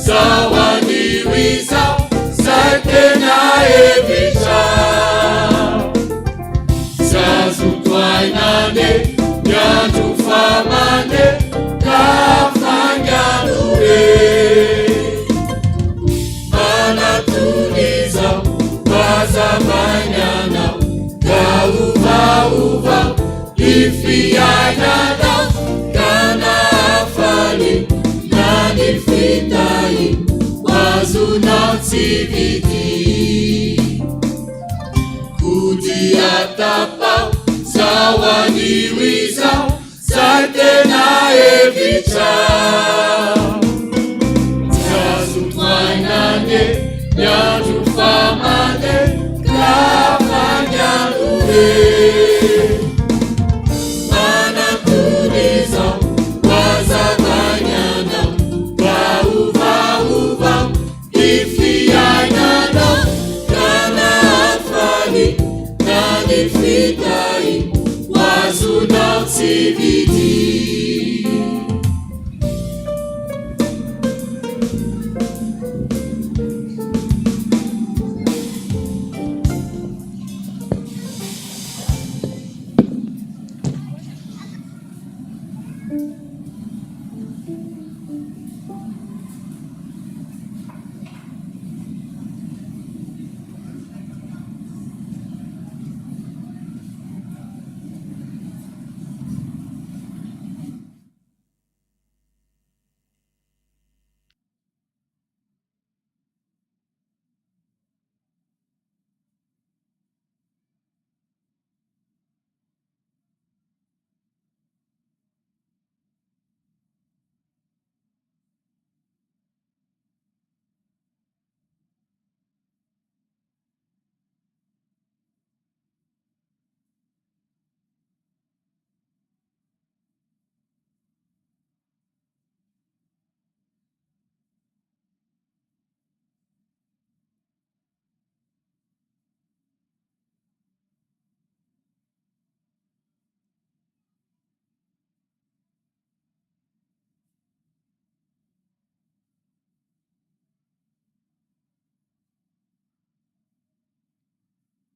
zao anio izao zay tena hevitra. Tsy azo tohaina anie ny andro fa mandeha ka faingano re. hazavainy anao ka ovaovao ny fiainanao ka na hafaliana na ny fitahiana ho azonao tsy vidy. Koa dia tapaho zao anio izao zay tena hevitrao. Tsy azo tohaina anie ny andro fa mandeha ka faingano re. Manatona izao ho hazavainy anao ka ovaovao ny fiainanao ka na hafaliana na ny fitahiana ho azonao tsy vidy.